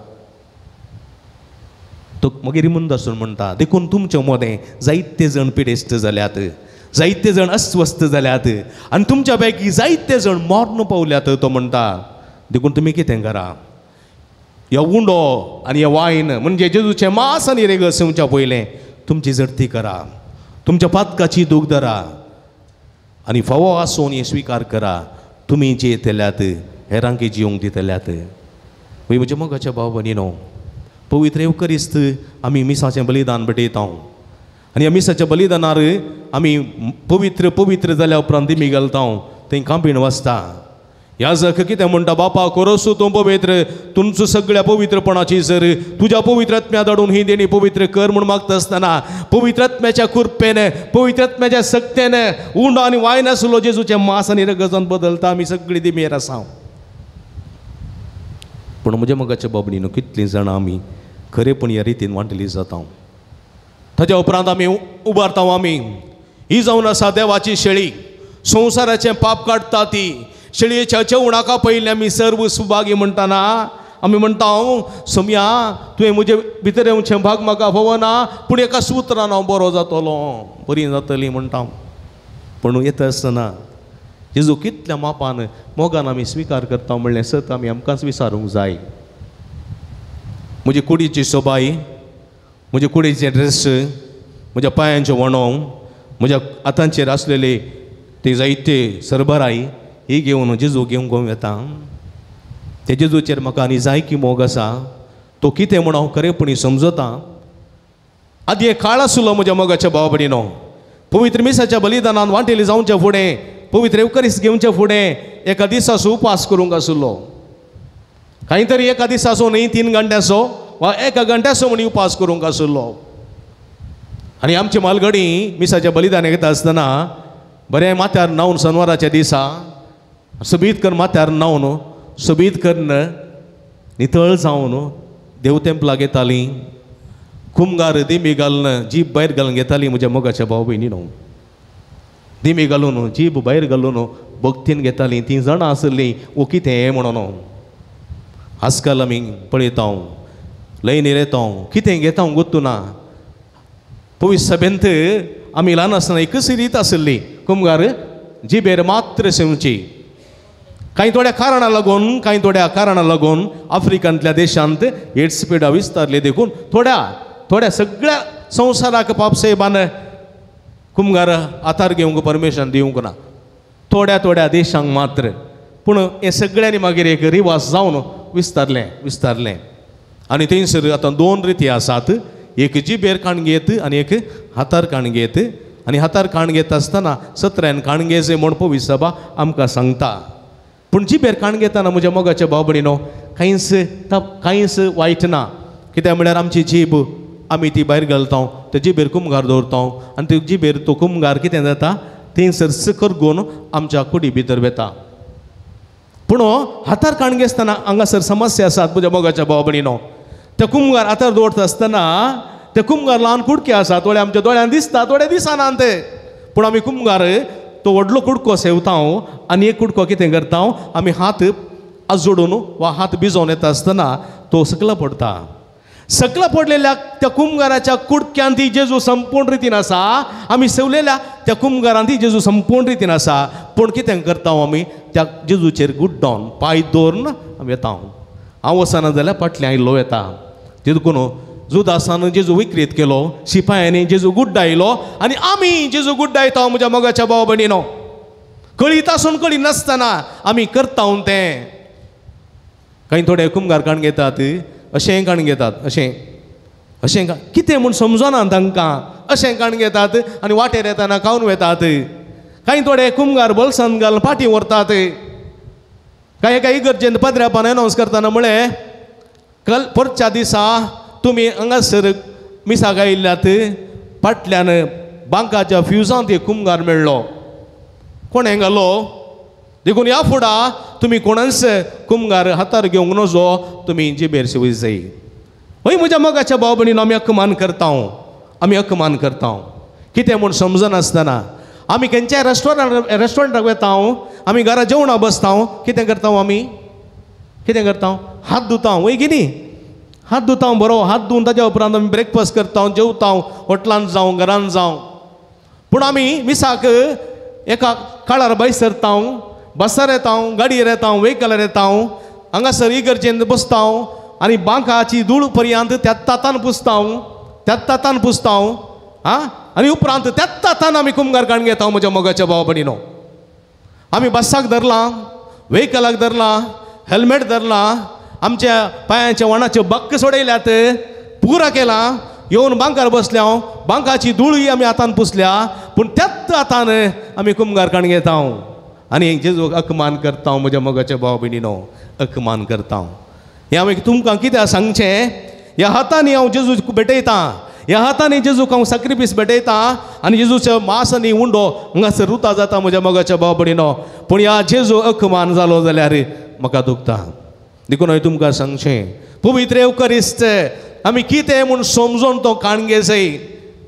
तो मागीर मुंदासून म्हणटा देखून तुमचे मदें जायते जण पिडेस्त जाल्यात, जायते जण अस्वस्थ जाल्यात आनी तुमच्या पैकी जायते जण मर्ण पावल्यात. तो म्हणटा देखून तुमी कितें करा, ह्या उंडो आनी ह्या वायन म्हणजे जेजूचें मास आनी रेगस येवच्या पयलें तुमची जडती करा, तुमच्या पातकाची दूख धरा आनी फावो आसून हें स्विकार करा. तुमी जे येतल्यात हेरांकी जिवंक दितल्यात. म्हज्या मोगाच्या भाव भयणीनो, पवित्र येवकरिस्त आमी मिसाचें बलिदान भेटयता आनी ह्या मिसाच्या बलिदानार आमी पवित्र पवित्र जाल्या उपरांत दिमी घालता, थंय कांपीण वाजता. याजक कितें म्हणटा, बापा कोरोसू तूं पवित्र, तुमचो सगळ्या पवित्रपणाची सर तुज्या पवित्र आत्म्या धाडून ही देणी पवित्र कर म्हूण मागता आसतना पवित्र आत्म्याच्या कृपेन, पवित्र आत्म्याच्या सक्तेन उंडो आनी वायन आसलो जेजूचें मास आनी रगजान बदलता. आमी सगळीं दिमेर आसा. पूण म्हज्या मोगाच्या बाबडीनो कितलीं जाणां आमी खरेपण ह्या रितीन वांटली जाता. ताच्या उपरांत आमी उबारता. आमी ही जावन आसा देवाची शेळी, संवसाराचें पाप काडटा ती. शेळयेच्या जेवणाक आपयल्ले आमी सर्व सुभागी म्हणटाना आमी म्हणटा हांव सोमया तुवें म्हजे भितर येवचें भाग म्हाका फावना पूण एका सुत्रान हांव बरो जातलो बरी जातली म्हणटा. पूण येता आसतना जेजू कितल्या मापान मोगान आमी स्विकार करता म्हणलें सत आमी आमकांच विचारूंक जाय. म्हजी कुडीची सोबाय, म्हजे कुडीचे ड्रेस, म्हज्या पांयांचे वणो, म्हज्या हातांचेर आसलेले ते जायते सरबराय ही घेवन जेजू घेवंक गोंव येता. ते जेजूचेर म्हाका आनी जाय की मोग आसा तो कितें म्हूण हांव खरेपणी समजता. आदी एक काळ आसलो म्हज्या मोगाच्या भाव भयणीनो, पवित्र मिसाच्या बलिदानान वांटेली जावच्या फुडें, पवित्र एवकरीस घेवच्या फुडें एका दिसाचो उपास करूंक आसलो. कांय तरी एका दिसाचो न्ही 3 घंट्याचो वा 1 घंट्याचो म्हूण उपास करूंक आसलो. आनी आमची मालगडी मिसाच्या बलिदान घेता आसतना बरें माथ्यार न्हांवन सनवाराच्या दिसा सोबीत करून माथ्यार न्हांवन सोबीत करून नितळ जावन देव तेंपलाक येताली. कुमगार दिमी घालून जीब भायर घालून घेताली म्हज्या मोगाच्या भाव भयणी न्हू. दिमी घालून जीब भायर घालून भक्तीन घेताली. तीं जाणां आसलीं वो कितें म्हणून. आजकाल आमी पळयता लयनीर येता कितें घेता गोत्तू ना. पवित्र सभेंत आमी ल्हान आसतना एकच रीत आसली, कुमगार जिबेर मात्र सेवची. कांय थोड्या कारणां लागून, कांय थोड्या कारणां लागून आफ्रिकांतल्या देशांत एड्स पिडा विस्तारली देखून थोड्या थोड्या सगळ्या संवसाराक पापसाहेबान कुमगार हातार घेवंक परमिशन दिवंक ना, थोड्या थोड्या देशांक मात्र. पूण हें सगळ्यांनी मागीर एक रिवाज जावन विस्तारलें विस्तारलें. आनी थंयसर आतां 2 रिती आसात, एक जिबेर काण घेत आनी एक हातार काण घेत. आनी हातार काण घेत आसतना सत्र्यान काण घेयचें म्हूण पवित्र सभा आमकां सांगता. पूण जिबेर काण घेतना म्हज्या मोगाच्या भाव भयणीनो कांयच कांयच वायट ना. कित्याक म्हळ्यार आमची जीब आमी ती भायर घालता, त्या जिबेर कुमगार दवरता आनी ते जिबेर तो कुमगार कितें जाता थंयसर करगून आमच्या कुडी भितर वता. पूण हातार काण घेतना हांगासर समस्या आसात म्हज्या मोगाच्या भाव भयणीनो. त्या कुमगार हातार दवरता आसतना ते कुमगार ल्हान कुडके आसा, थोडे आमच्या दोळ्यान दिसता थोडे दिसना ते. पूण आमी कुमगार तो व्हडलो कुडको सेवता आनी एक कुडको कितें करता आमी हात आजोडून वा हात भिजोवन येता आसतना तो सकला पडटा. सकला पडलेल्या त्या कुमगाराच्या कुडक्यान ती जेजू संपूर्ण रितीन आसा, आमी सेवलेल्या त्या कुमगारान ती जेजू संपूर्ण रितीन आसा. पूण कितें करता आमी त्या जेजूचेर गुड्डावन पांय दवरून आमी येता. हांव वचना जाल्यार फाटल्यान आयिल्लो येता. देखून जुदासान जेजू विक्रीत केलो, शिपायांनी जेजू गुड्डायलो आनी आमी जेजू गुड्डायता म्हज्या मोगाच्या भाव भयणीनो. कळीत आसून कळी नासतना आमी करता तें. कांय थोडे कुमगार काण घेतात अशें काण घेतात अशें अशें कितें म्हूण समजना तांकां, अशें काण घेतात आनी वाटेर येतना खावन वतात. कांय थोडे कुमगार बोल्सान घालून फाटीं व्हरतात. कांय एका इगर्जेंत पाद्र्यापान अनावंस करतना म्हळें कल परच्या दिसा तुमी हांगासर मिसाक आयिल्ल्यात फाटल्यान बांकाच्या फ्युजांत एक कुमगार मेळ्ळो, कोणें घालो देखून ह्या फुडा तुमी कोणाच कुमगार हातार घेवंक नजो, तुमी जिबेर शिवय जाय. हय म्हज्या मोगाच्या भाव भयणीनो आमी अकमान करता, आमी अकमान करता कितें म्हूण समजनासतना. आमी खंयच्याय रेस्टॉरंटाक वता, आमी घरा जेवणाक बसता, कितें करता आमी कितें करता हात धुता वय की न्ही, हात धुता बरो, हात धुवन ताज्या उपरांत आमी ब्रेकफास्ट करता, जेवता, हॉटलांत जावं घरान जावं. पूण आमी मिसाक एका काळार भायर सरता, बसार येता, गाडयेर येता, व्हेकलार येता, हांगासर इगर्जेंत बसता आनी बांकाची धूळ पर्यंत त्याच तातान पुसता, त्याच तातान पुसता आं. आनी उपरांत त्याच तातान आमी कुमगार काण घेता म्हज्या मोगाच्या भाव भयणीनो. आमी बसाक धरलां, व्हेकलाक धरलां, हेल्मेट धरलां, आमच्या पांयांच्या वणाच्यो बक्क सोडयल्यात, पुरा केला, येवन बांकार बसल्या, बांकाची धुळी आमी हातान पुसल्या, पूण त्याच हातान आमी कुमगार काण घेता आनी जेजूक अकमान करता म्हज्या मोगाच्या भाव भयणीनो, अकमान करता. हें हांवें तुमकां कित्याक सांगचें, ह्या हातांनी हांव जेजूक भेटयतां, ह्या हातांनी जेजूक हांव साक्रिफीस भेटयतां आनी जेजूचो मास आनी उंडो हांगासर रुता जाता म्हज्या मोगाच्या भाव भयणीनो. पूण ह्या जेजू अकमान जालो जाल्यार म्हाका दुखता. देखून हांवें तुमकां सांगचें पवित्र एवकरिस्त आमी कितें म्हूण समजून तो काणगे जाय.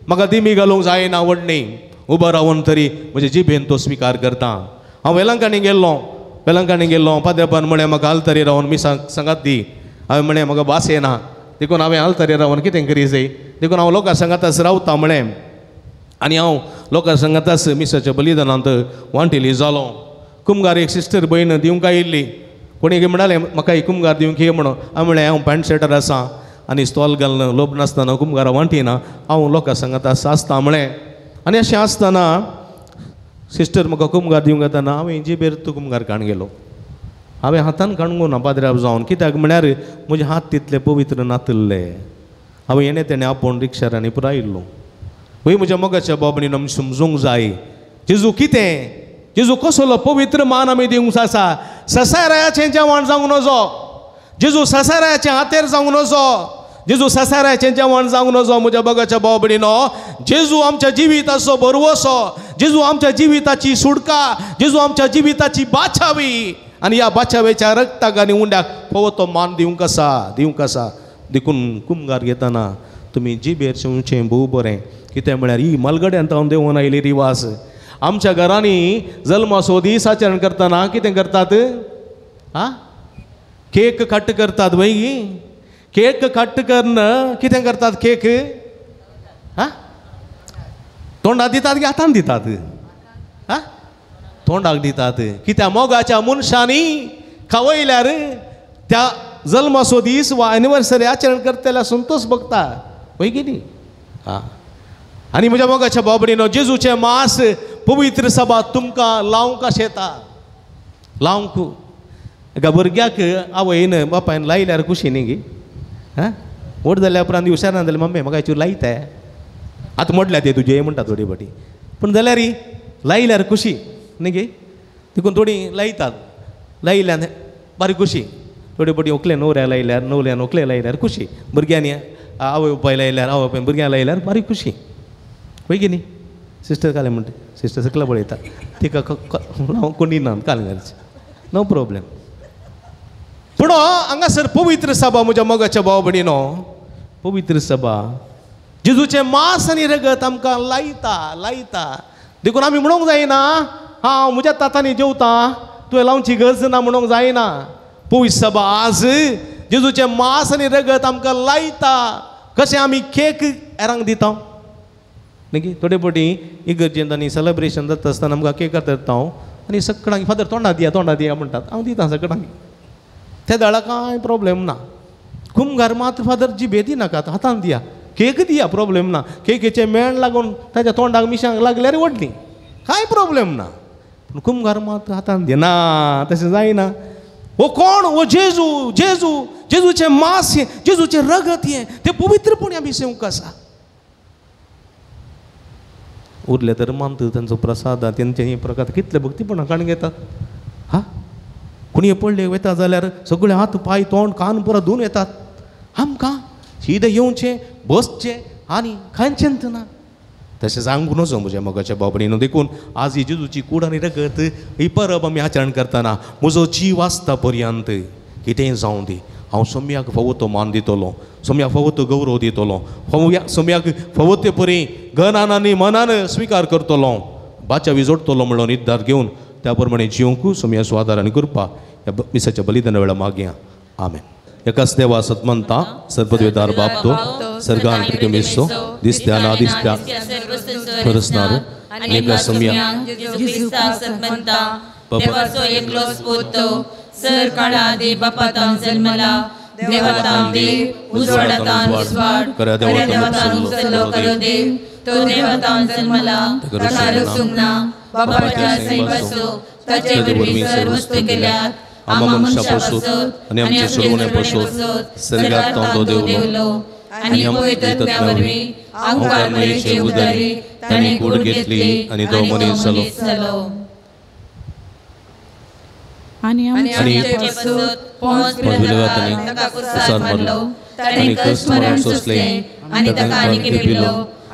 म्हाका दिमी घालूंक जायना व्हडली, उबो रावन तरी म्हजे जिबेन तो स्विकार करता. हांव वेलंकांनी गेल्लो, वेलंकाणी गेल्लो. पाद्रेबान म्हळें म्हाका आल्तरी रावन मिसांक सांगात दी. हांवें म्हळें म्हाका भास येना देखून हांवें आल्तरी रावन कितें करी जाय, देखून हांव लोकां सांगाताच रावता म्हळें. आनी हांव लोकां सांगाताच मिसाच्या बलिदानांत वांटेली जालो. कुमगार एक सिस्टर भयण दिवंक आयिल्ली. कोणी म्हणालें म्हाका एक कुमगार दिवंक ये म्हणून. हांवें म्हळें हांव पॅन्ट शर्टार आसा आनी स्टॉल घालून लोब नासतना कुमगारा वांटिना, हांव लोकां सांगाताच आसता म्हळें. आनी अशें आसतना सिस्टर म्हाका कुमगार दिवंक येतना हांवें जिबेर तूं कुमगार काण गेलो. हांवें हातान काणगो ना पाद्र्याब जावन, कित्याक म्हळ्यार म्हजे हात तितले पवित्र नातिल्ले. हांवें येणें तेणें आपोवन रिक्षार आनी पुरायल्लो. वय म्हज्या मोगाच्या बाबणीन आमी समजूंक जाय जेजू कितें, जेजू कसलो पवित्र मान आमी दिवंक आसा. ससारायाचें जेवण जावंक नजो, जेजू ससारायाचें हातेर जावंक नजो, जेजू ससारायाचें जेवण जावंक नजो. म्हज्या मोगाच्या बाबणीनो, जेजू आमच्या जिविताचो भरवसो, जेजू आमच्या जिविताची सुटका, जेजू आमच्या जिविताची बाचावी. आनी ह्या बाचावेच्या रक्ताक आनी उंड्याक फावो तो मान दिवंक आसा, दिवंक आसा. देखून कुमगार घेतना तुमी जिबेर शेवचें भोव बरें. कितें म्हळ्यार ही मालगड्यान तावन देंवून आयिल्ली रिवाज. आमच्या घरांनी जल्माचो दीस आचरण करतना कितें करतात? आ केक कट करतात. वय केक कट करून कितें करतात? केक आ तोंडाक दितात की हातान दितात? आ तोंडाक दितात. कित्याक मोगाच्या मनशांनी खावयल्यार त्या जल्माचो दीस वा एनिवर्सरी आचरण करतल्या संतोष भोगता. वय की न्ही? आं आनी म्हज्या मोगाच्या बाबडीनो, जेजूचें मास पवित्र सभा तुमकां लावंक अशें येता. लावंक एका भुरग्याक आवयन बापायन लायल्यार खुशी न्ही गी? आं व्हड जाल्या उपरांत हुशार ना जाल्यार मम्मी म्हाका हेचेर लायता, आतां मोडल्या ते तुजे म्हणटा थोडी फाटी, पूण जाल्यार लायल्यार खुशी न्ही गी? देखून थोडी लायतात, लायल्यान बारीक खुशी. थोडी फाटी व्हंकले न्हवऱ्या लायल्यार, न्हवऱ्यान व्हंकले लायल्यार खुशी, भुरग्यांनी आवय बापाय लायल्यार, आवय बापायन भुरग्यांक लायल्यार बारीक खुशी. वय की न्ही? सिस्टर कालें म्हणटा, सिस्टर सकला पळयता तिका कोणी ना कालें घालचें, नो प्रोब्लेम. पूण हांगासर पवित्र सभा म्हज्या मोगाच्या भाव भयणीनो, पवित्र सभा जेजूचें मास आनी रगत आमकां लायता, लायता. देखून आमी म्हणूंक जायना हांव म्हज्या तातांनी जेवता, तुवें लावची गरज ना म्हणूंक जायना. पवित्र सभा आज जेजूचें मास आनी रगत आमकां लायता. कशें आमी केक हेरांक दिता न्ही? थोडे फावटी इगर्जेंत आनी सेलेब्रेशन जाता आसतना आमकां केक धरता हांव आनी सगळ्यांक फादर तोंडा दिया, तोंडा दिया म्हणटात. हांव दिता सगळ्यांक, त्या दाळा कांय प्रोब्लेम ना. कुमगार मात फादर जिबे दिनाकात, हातान दिया, केक दिया, प्रोब्लेम ना. केकेचें मेण लागून ताच्या तोंडाक मिशांक लागल्यार व्हडली, कांय प्रोब्लेम ना. पूण कुमगार मात हातान दिना, तशें जायना. हो कोण? हो जेजू, जेजू, जेजूचें मास हें, जेजूचें रगत हें, तें पवित्रपणी आमी सेवंक आसा. उरले तर मानता तांचो प्रसाद, तेंचे हे प्रकार कितले भक्तीपणां काडून घेतात. हा कोणी पडले वता जाल्यार सगळे हात पांय तोंड कान पुरा धुवन येतात. आमकां शिदें येवचें, बसचें आनी खायचेंच ना. तशें सांगूंक नजो म्हज्या मोगाच्या बाबडीनो. देखून आज ही जेजूची कूड आनी रगत ही परब आमी आचरण करतना म्हजो जीव आसता पर्यंत कितेंय जावं दी, हांव सोम्याक फावो तो मान दितलो, सोम्याक फावो तो गौरव दितलो, सोम्याक फावो ते परी गनान आनी मनान स्विकार करतलो, बाचावी जोडटलो म्हणून निर्धार घेवन त्या प्रमाणे जिवंक सोम्या स्वादार आनी कृपा ह्या मिसाच्या बलिदाना वेळार मागया. आमेन. एकाच देवा सतमंता सर्वद्वेदार बापतो सर्गान प्रितमेसो दिसत्या ना दिसत्या परसणार एका सोम्या देवाचो एकलोच पूत सर काळा दे बापातान जन्मला, देवातान देव उजवाडातान उजवाड, खऱ्या देवातान उजलो खरो देव, तो देवातान जन्मला, ताका रचूंक ना, बापाच्या सैबाचो ताचे वरवीं सर्व वस्तू केल्यात, आम्हा मनशा पासून आनी आमचे सोडवणे पासून सर्गात तो देवलो आनी पवित्र आत्म्या वरवीं आमकां मरेचे उदारी ताणें कूड घेतली आनी तो मनीस जालो. आनी आमचे पासून पोंस पिलातान ताका कुर्सार मारलो, ताणें कश्ट मरण सोंसलें आनी ताका आनी पिलो,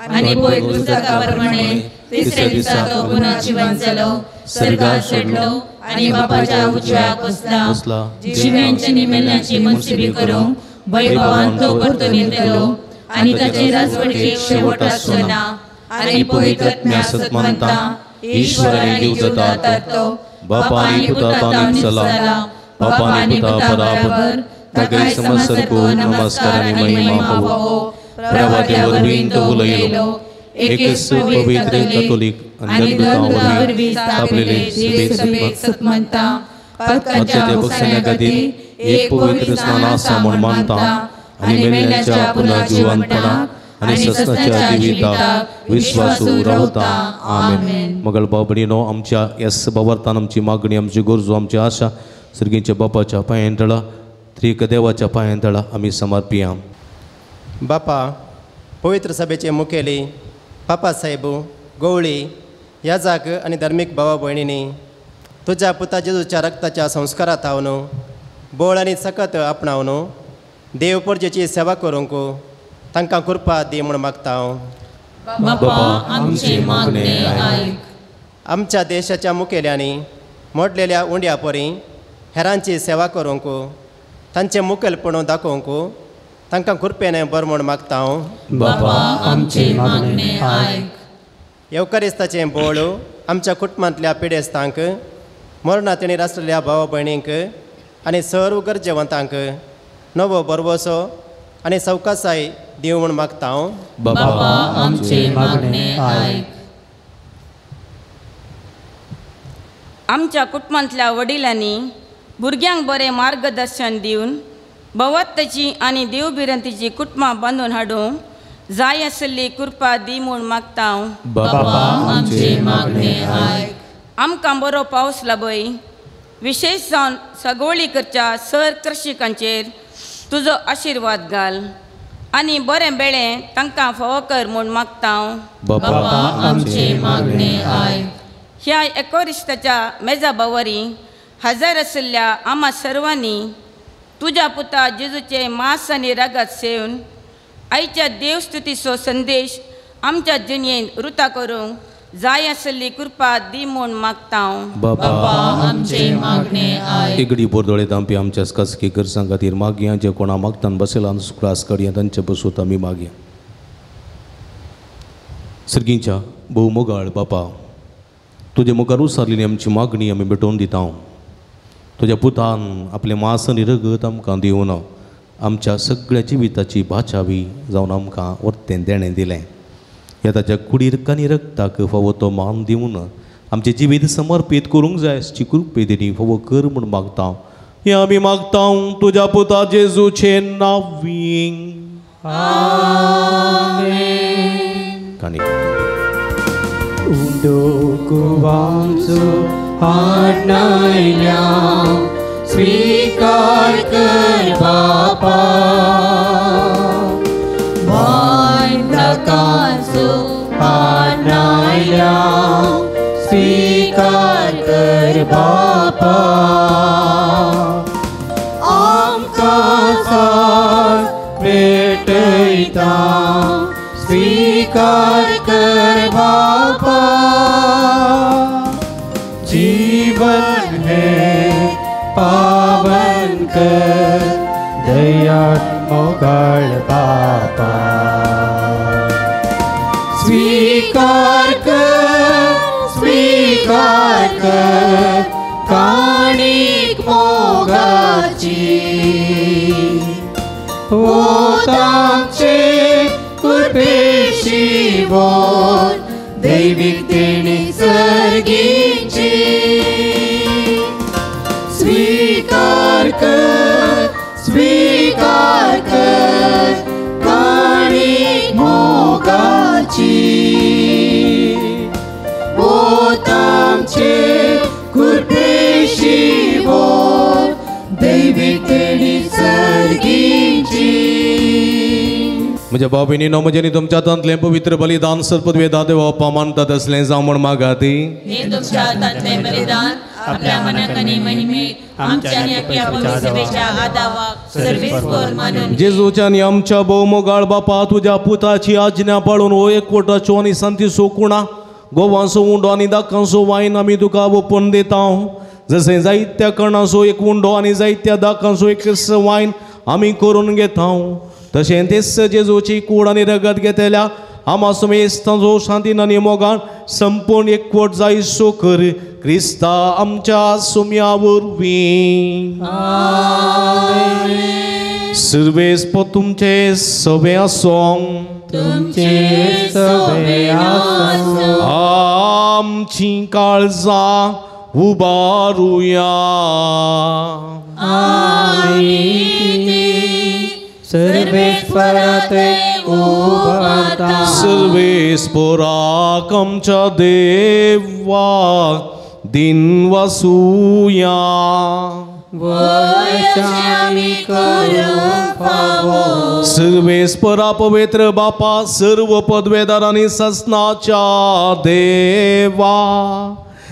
आनी पवित्र पुस्तका प्रमाणे तिसऱ्या दिसा तो पुनः जिवंत जालो, सर्गार चडलो आनी बापाच्या उजव्याक बसला, जिव्यांची आनी मेल्ल्यांची मुन्सिबी करूंक वैभवान तो परतून येतलो आनी ताचे राजवटीक शेवट आसचो ना. आनी पवित्र आत्म्या सतमंता ईश्वर आनी जीवदाता तो बापा आनी पुता तांनी सलाम, बापा आनी पुता बराबर ताकाय समजसारको नमस्कार आनी महिमा फावो. प्रभाते वरवीं तो उलयलो, एकच पवित्र कॅथोलीक आनी धर्मदूता वरवीं स्थापलेले सभेक सतमानता, पातकांच्या बक्षण्या खातीर एक पवित्र स्नान आसा म्हूण मानता आनी मेल्ल्यांच्या पुनर्जिवंतपणाक आनी सस्नाच्या जिविताक विश्वासू रावता. आमेन. मगळ बाबडीनो, आमच्या ह्या बाबर्तान आमची मागणी, आमची गरजो, आमची आशा सर्गींच्या बापाच्या पांयांतळा, त्रिक देवाच्या पांयांतळा आमी समर्पिया. बापा, पवित्र सभेचे मुखेली पापा साहेब, गवळी, याजाक आनी धार्मीक भावा भयणींनी तुज्या पुता जेजूच्या रक्ताच्या संस्कारात हांव बळ आनी सकत आपणावन देव परजेची सेवा करूंक तांकां कृपा दी म्हूण मागता हांव. बापा आमचें मागणें आयक. आमच्या देशाच्या मुखेल्यांनी मोडलेल्या उंड्या परी हेरांची सेवा करूंक तांचें मुखेलपण दाखोवंक तांकां कृपेन बरें म्हूण मागता हांव. बापा आमचें मागणें आयक. येवकारिस्ताचें बळ आमच्या कुटुंबांतल्या पिडेस्तांक, मरणातेणीर आसलेल्या भाव भयणींक आनी सर्व गरजेवंतांक नवो भरवसो आनी सवकासाय दिवं म्हूण मागता हांव. बापा आमचें मागणें आयक. आमच्या कुटुंबांतल्या वडिलांनी भुरग्यांक बरें मार्गदर्शन दिवन भवत्तची आनी देवभिरंतीची कुटुंबां बांदून हाडूंक जाय आशिल्ली कृपा दी म्हूण मागता हांव. बापा आमचें मागणें आयक. आमकां बरो पावस लाबय, विशेश जावन सगोळी करच्या सर कृषिकांचेर तुजो आशिर्वाद घाल आनी बरें बेळें तांकां फावो कर म्हूण मागता हांव. बापा आमचें मागणें आयक. ह्या एकोरिस्ताच्या मेजा बावरी हजर आशिल्ल्या आमा सर्वांनी तुज्या पुता जेजूचें मांस आनी रगत सेवन आयच्या देवस्तुतीचो संदेश आमच्या जिणेंत रुता करूंक जाय आशिल्ली कृपा दी म्हूण मागता हांव. बापा आमचें मागणें आयक. एगडी बोरदोळे दामपी आमच्या खासगी गरजां खातीर मागया, जे कोणा मागतान बसयला क्लास कडया तांचे बसूत आमी मागया. सर्गींच्या भोव मोगाळ बापा, तुजे मुखार उसारलेली आमची मागणी आमी भेटोवन दिता. तुज्या पुतान आपलें मांस आनी रगत आमकां दिवन आमच्या सगळ्या जिविताची भाचावी जावन आमकां वर्तें देणें दिलें. ह्या ताच्या कुडीर आनी रगताक फावो तो मान दिवन आमचें जिवीत समर्पीत करूंक जाय अशी कृपे दिली फावो कर म्हूण मागता. हें आमी मागता तुज्या पुता जेजूचे नांवीं. आमेन. काणी उंडो गुवांचो हाडनायल्या स्वीकार कर बापा, वांदकांचो हाडनायल्या स्वीकार कर बापा, आमकां साथ भेटयता स्वीकार कर बापा, जीवन है पावन कर दया मोगाळ बापा, स्वीकार कर काणीक मोगाची, ओतांचे कृपेशी बोल दैवीक देणी सर्गीची, स्वीकार कर काणीक मोगाची, ओतांचे कृपेशी बोल दैवीक देणी सर्गीची. म्हज्या भाव भयणीनो, म्हजें तुमच्या हातांतलें पवित्र बलिदान सर्पद्वेदा देवा मानतात असलें जावं म्हूण मागाती. हें तुमच्या हातांतलें बलिदान आपल्या मनाक आनी महिमेक आमच्या आनी आपल्या पवित्र सभेच्या आदावाक सर्वेस्पर मानून. जेजूच्या आनी आमच्या भोव मोगाळ बापा, तुज्या पुताची आज्ञा पाळून हो एकवटाचो आनी सांतीचो कुणा गोवांचो उंडो आनी दाकांचो वायन आमी तुका ओपून दिता. जशें जायत्या कणांचो एक उंडो आनी जायत्या दाकांचो एक वायन आमी करून घेता, तशें तेच जेजूची कूड आनी रगत घेतल्या आमा समेस्तांचो शांतीन आनी मोगान संपूर्ण एकवट जायसो कर क्रिस्ता आमच्या सुम्या वरवीं. सर्वेस्पर तुमचे सवे आसूं. तुमचे सवे आसूं. आमची काळजां उबारुया. सर्वेस्परा उबारता. सर्वेस्पराक आमच्या देवाक दिन वासुया. सर्वेस्परा पवित्र बापा सर्व पदवेदार आनी ससनाच्या देवा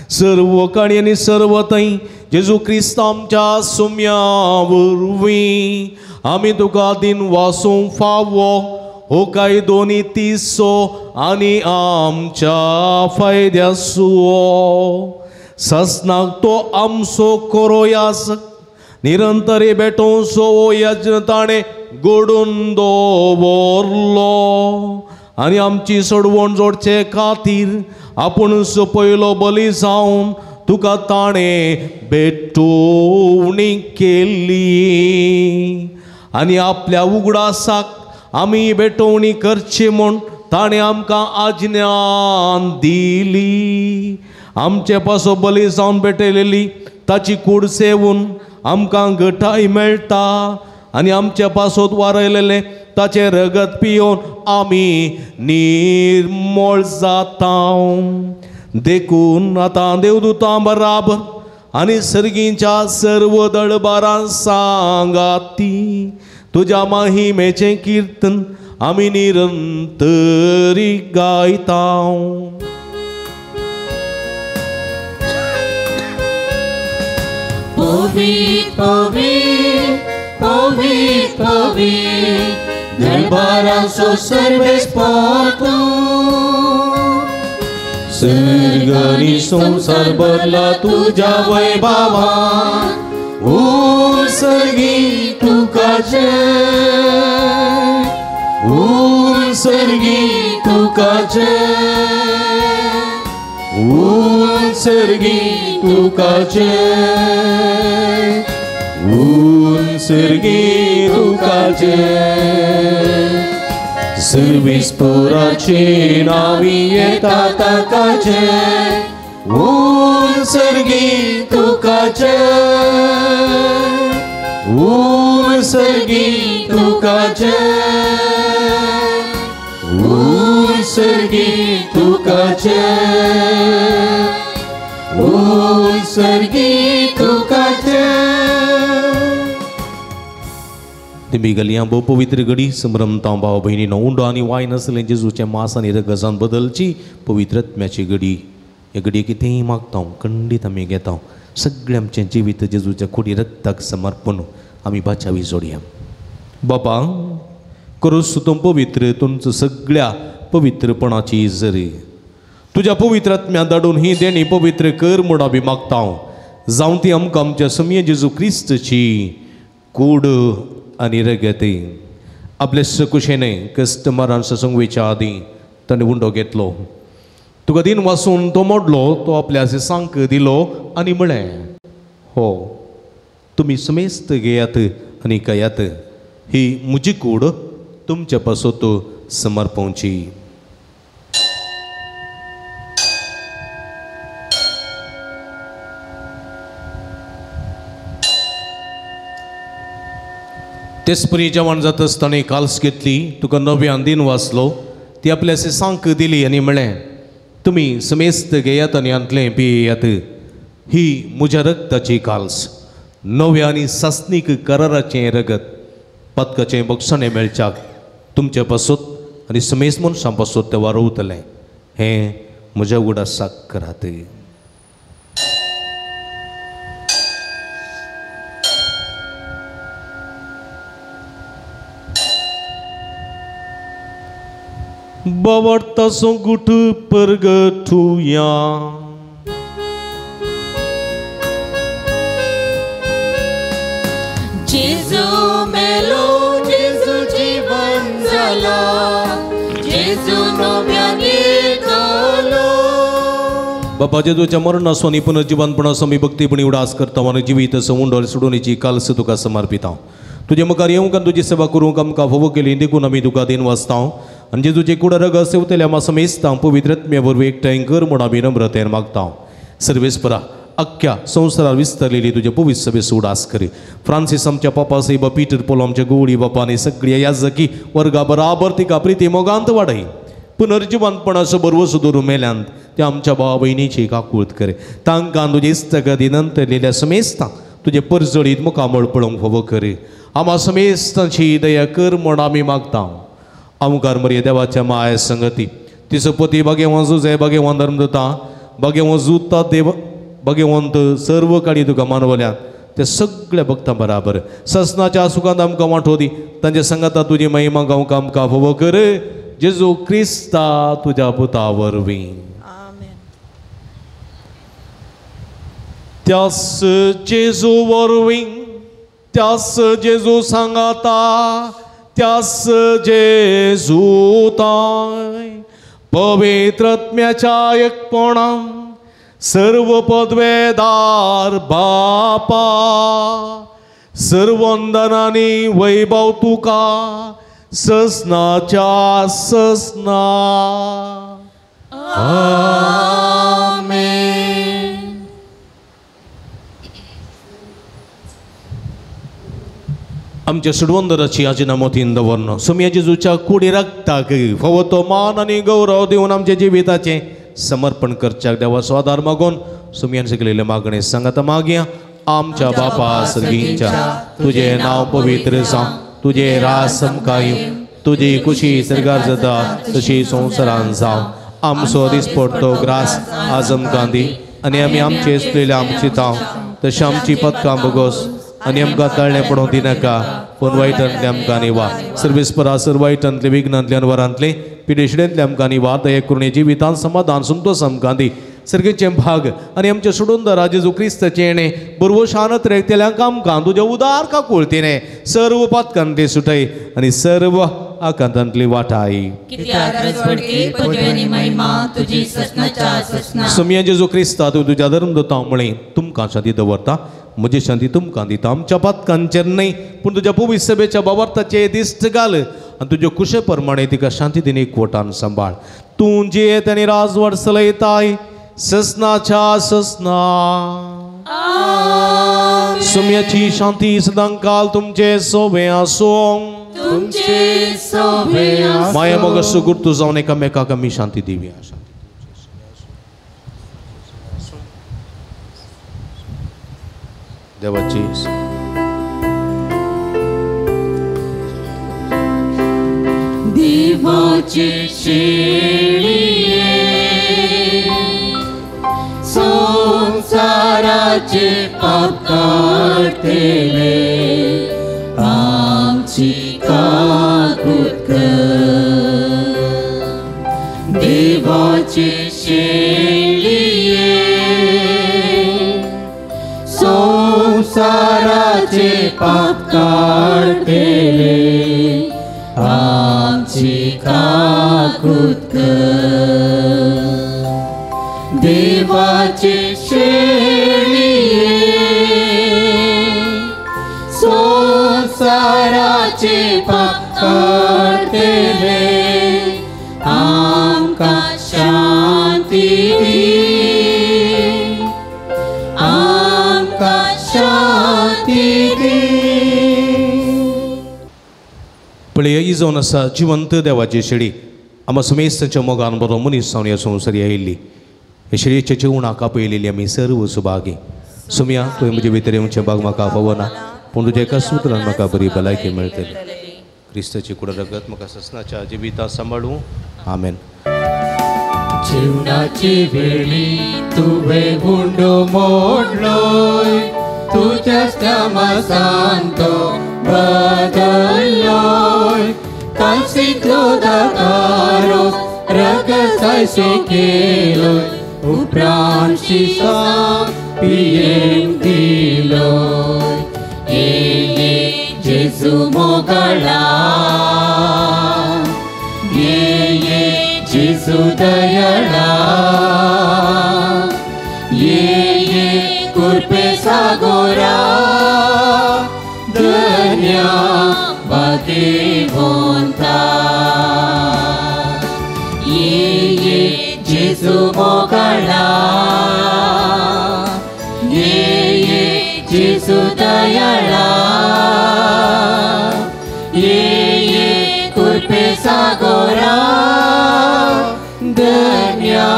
सर्व कणी आनी सर्व थंय जेजू क्रिस्त आमच्या सुम्या वरवीं आमी तुका दिन वासूंक फावो हो कायदो नितीचो आनी आमच्या फायद्याचो. ससनाक तो आमचो कोरोयास निरंतरी भेटोवचो हो यज्ञ ताणें घडोवन दवरलो आनी आमची सोडवण जोडचे खातीर आपूण पयलो बली जावन तुका ताणें भेटोवणी केली आनी आपल्या उगडासाक आमी भेटोवणी करची म्हूण ताणें आमकां आज्ञान दिली. आमचे पासो बली जावन भेटयलेली ताची कूड सेवून आमकां घटाय मेळटा आनी आमचे पासोत वारयलेलें ताचें रगत पियोवन आमी निर्मळ जाता. देखून आतां देवदूतां बराबर आनी सर्गींच्या सर्व दळबारां सांगाती तुज्या माहिमेचें किर्तन आमी निरंतरी गायता. पवित्र पवित्र पवित्र पवित्र दरबारांचो सर्वेस्पर तूं. सर्ग आनी संवसार भरला तुज्या वैभवान. ऊर सर्गी तुका जय. ऊर सर्गी तुका जय. ऊर सर्गी तुका जय. ऊर सर्गी तुका जय. सर्वेस्पराचे नावी येता ताका जय. ऊर सर्गी तुका जय. ऊर सर्गी तुका जय. ऊर सर्गी तुका जय. ऊर सर्गी तुका जय. तुमी गलयां भोव पवित्र घडी संभ्रमता भाव भयणीनो उंडो आनी वाय नासलें जेजूचें मास आनी रगजान बदलची पवित्र आत्म्याची घडी. हे घडये कितेंय मागता खंडीत आमी घेता. सगळें आमचें जिवीत जेजूच्या कुडी रक्ताक समर्पण आमी बाचावी जोडया. बाबा करूस तूं पवित्र तुमचो सगळ्या पवित्रपणाची जरी तुज्या पवित्र आत्म्या धाडून ही देणी पवित्र कर म्हूण आमी मागता. जावं ती आमकां आमच्या समीय जेजू क्रिस्तची कूड आनी रगत. आपले सकुशेने कस्टमरान ससंगवेच्या आदीं ताणें उंडो घेतलो. तुका दिन वासून तो मोडलो तो आपल्या सांक दिलो आनी म्हळें हो तुमी समेस्त घेयात आनी खायात. ही म्हजी कूड तुमचे पासत समर्पवची. तेचपरी जेवण जाता आसतना काल्स घेतली तुका नव्यान दिन वाचलो ती आपल्या सांक दिली आनी म्हळें तुमी समेस्त घेयात आनी हांतलें पियेयात. ही म्हज्या रक्ताची काल्स नव्या आनी सासणीक कराराचें रगत पदकाचें बक्षणें मेळच्याक तुमचे पासत आनी समेस्त मनशां पासत तें वारोवतलें. हें म्हज्या उगडासाक करात. बावडतासो गुट परगटुया. जेजू मेलो जेजू जीवन जाला. जेजू नव्यान येतलो. बाबा जेजूच्या मरणाचो आनी पुनर्जिवनपणाचो आमी भक्तीपणी उडास करता आनी जिवीत समुंडर सोडोवणेची कालस तुका समर्पिता. तुजे मुखार येवंक आनी तुजी सेवा करूंक आमकां फावो केली देखून आमी तुका देन वाचता आनी जेजूचे कुडा रगत सेवतल्या आमा समेस्तां पवित्र आत्म्या वरवीं एकठांय कर म्हूण आमी नम्रतेन मागता. सर्वेस्परा अख्ख्या संवसारार विस्तारलेली तुजे पवित्र सभेचो उडास करी. फ्रांसीस आमच्या पापा साहेब, पीटर पोलो आमच्या गोवळी बापा आनी सगळ्या याजकी वर्गा बराबर तिका प्रिती मोगांत वाडय. पुनर्जिवनपणाचो बरवसो दवरून मेल्यांत त्या आमच्या भावा भयणीची काकूळत करे. तांकां तुजे इस्तगती नंतरलेल्या समेस्तां तुजे परजळीत मुखामळ पळोवंक फावो करे. आमा समेस्तांची दया कर म्हूण आमी मागता. आमकार मरये देवाच्या माया संगती तिचो पती भाग्यवान जुजे, भाग्यवान धर्मदूता, भाग्यवान जुता देव, भाग्यवंत सर्व काडी तुका मानवल्यात ते सगळ्या भक्तां बराबर ससनाच्या सुखांत आमकां वांटो दी. तांच्या संगाता तुजी महिमा गावंक आमकां फावो कर. जेजू क्रिस्ता तुज्या पुता वरवीं. त्यास जेजू वरवीं, त्यास जेजू सांगाता, त्यास जेजू ताय पवित्र आत्म्याच्या एकपणान सर्व पदवेदार बापा सर्वंदनानी वैभव तुका ससनाच्या ससना. आमेन. आमच्या सुडवंदराची आजिना मोतीन दवरन सोमया जेजूच्या कुडी रक्ताक फावो तो मान आनी गौरव दिवन आमच्या जिविताचें समर्पण करच्याक देवाचो आदार मागून सोमयान शिकलेले मागणें सांगाता मागया. आमच्या बापा सर्गींच्या तुजें नांव पवित्र जावं, तुजें राज आमकां येवं, तुजी खुशी सर्गार जाता तशी संवसारान जावं. आमचो दिसपडतो ग्रास आज आमकां दी आनी आमी आमचे चुकलेले आमची तांव तशें आमची पदकां बोगोस आनी आमकां ताळणें पडोवंक दिनाका, पूण वायटांतलें आमकां निवा. सर्वेस्परा सर वायटांतले विघ्नांतले अनवरांतले पिडेशिडेंतले आमकां निवा. दया करुणे जिवितान समाधान संतोष आमकां दी. सर्गेचें भाग आनी आमच्या सोडून जेजू क्रिस्ताचें येणें बरवो शानत रेखतेल्यांक आमकां तुज्या उदार काकुळतीने सर्व पातकांतली सुटय आनी सर्व आकांतांतली वाटाय. सोमया जेजू क्रिस्ता तूं तुज्या धर्मदूतां म्हळें तुमकां शांती दवरता, म्हजी शांती तुमकां दिता. आमच्या पातकांचेर न्हय पूण तुज्या पवित्र सभेच्या बाबार्थाचेर दिश्ट घाल आनी तुज्या कुशे प्रमाणे तिका शांती दिनी एकवटान सांबाळ. तूं जियेत आनी राजवट चलयताय ससनाच्या ससना. सोम्याची शांती सदांकाल तुमचे सोबे आसूं. माया मोग सुगुर्तू जावन एकामेकाक आमी शांती दिवया. देवाची देवाची शेळये संसाराचे पाप काडटले आमची काकूत कर. देवाची शेळये संसाराचे पाप काडटले आमची काकूत कर. देवाचे शेळये संसाराचे पाप काडटले आमकां शांती दी, आमकां शांती दी. पळय ही जावन आसा जिवंत देवाची शेळी. आमा समेस्तांच्या मोगान बरो मनीस जावन ह्या संवसारी आयिल्ली. हे शेळयेच्या जेवणाक आपयलेली आमी सर्व सुभागी. सोमया तुवें म्हजे भितर येवचें भाग म्हाका फावना, पूण तुज्या एका सुत्रान म्हाका बरी भलायकी मेळटली. क्रिस्ताची कुड रगत म्हाका ससनाच्या जिविता सांबाळूं. आमेन. जीवनाची वेळी तुवें हुंडो मोडलोय, तुज्या मासान तो बदल्लोय. कांसींतलो दाकारो रगत केलोय, उपरांत शिसां पियेवंक दिलोय. ये ये जेजू मोगळा, ये ये जेजू दयाळा ये ये कुर्पे सागोरा धन्या भाग्यवंता ये ये जेजू मोगाळा ये ये जेजू दयाळा ये ये कुर्पे सागोरा धन्या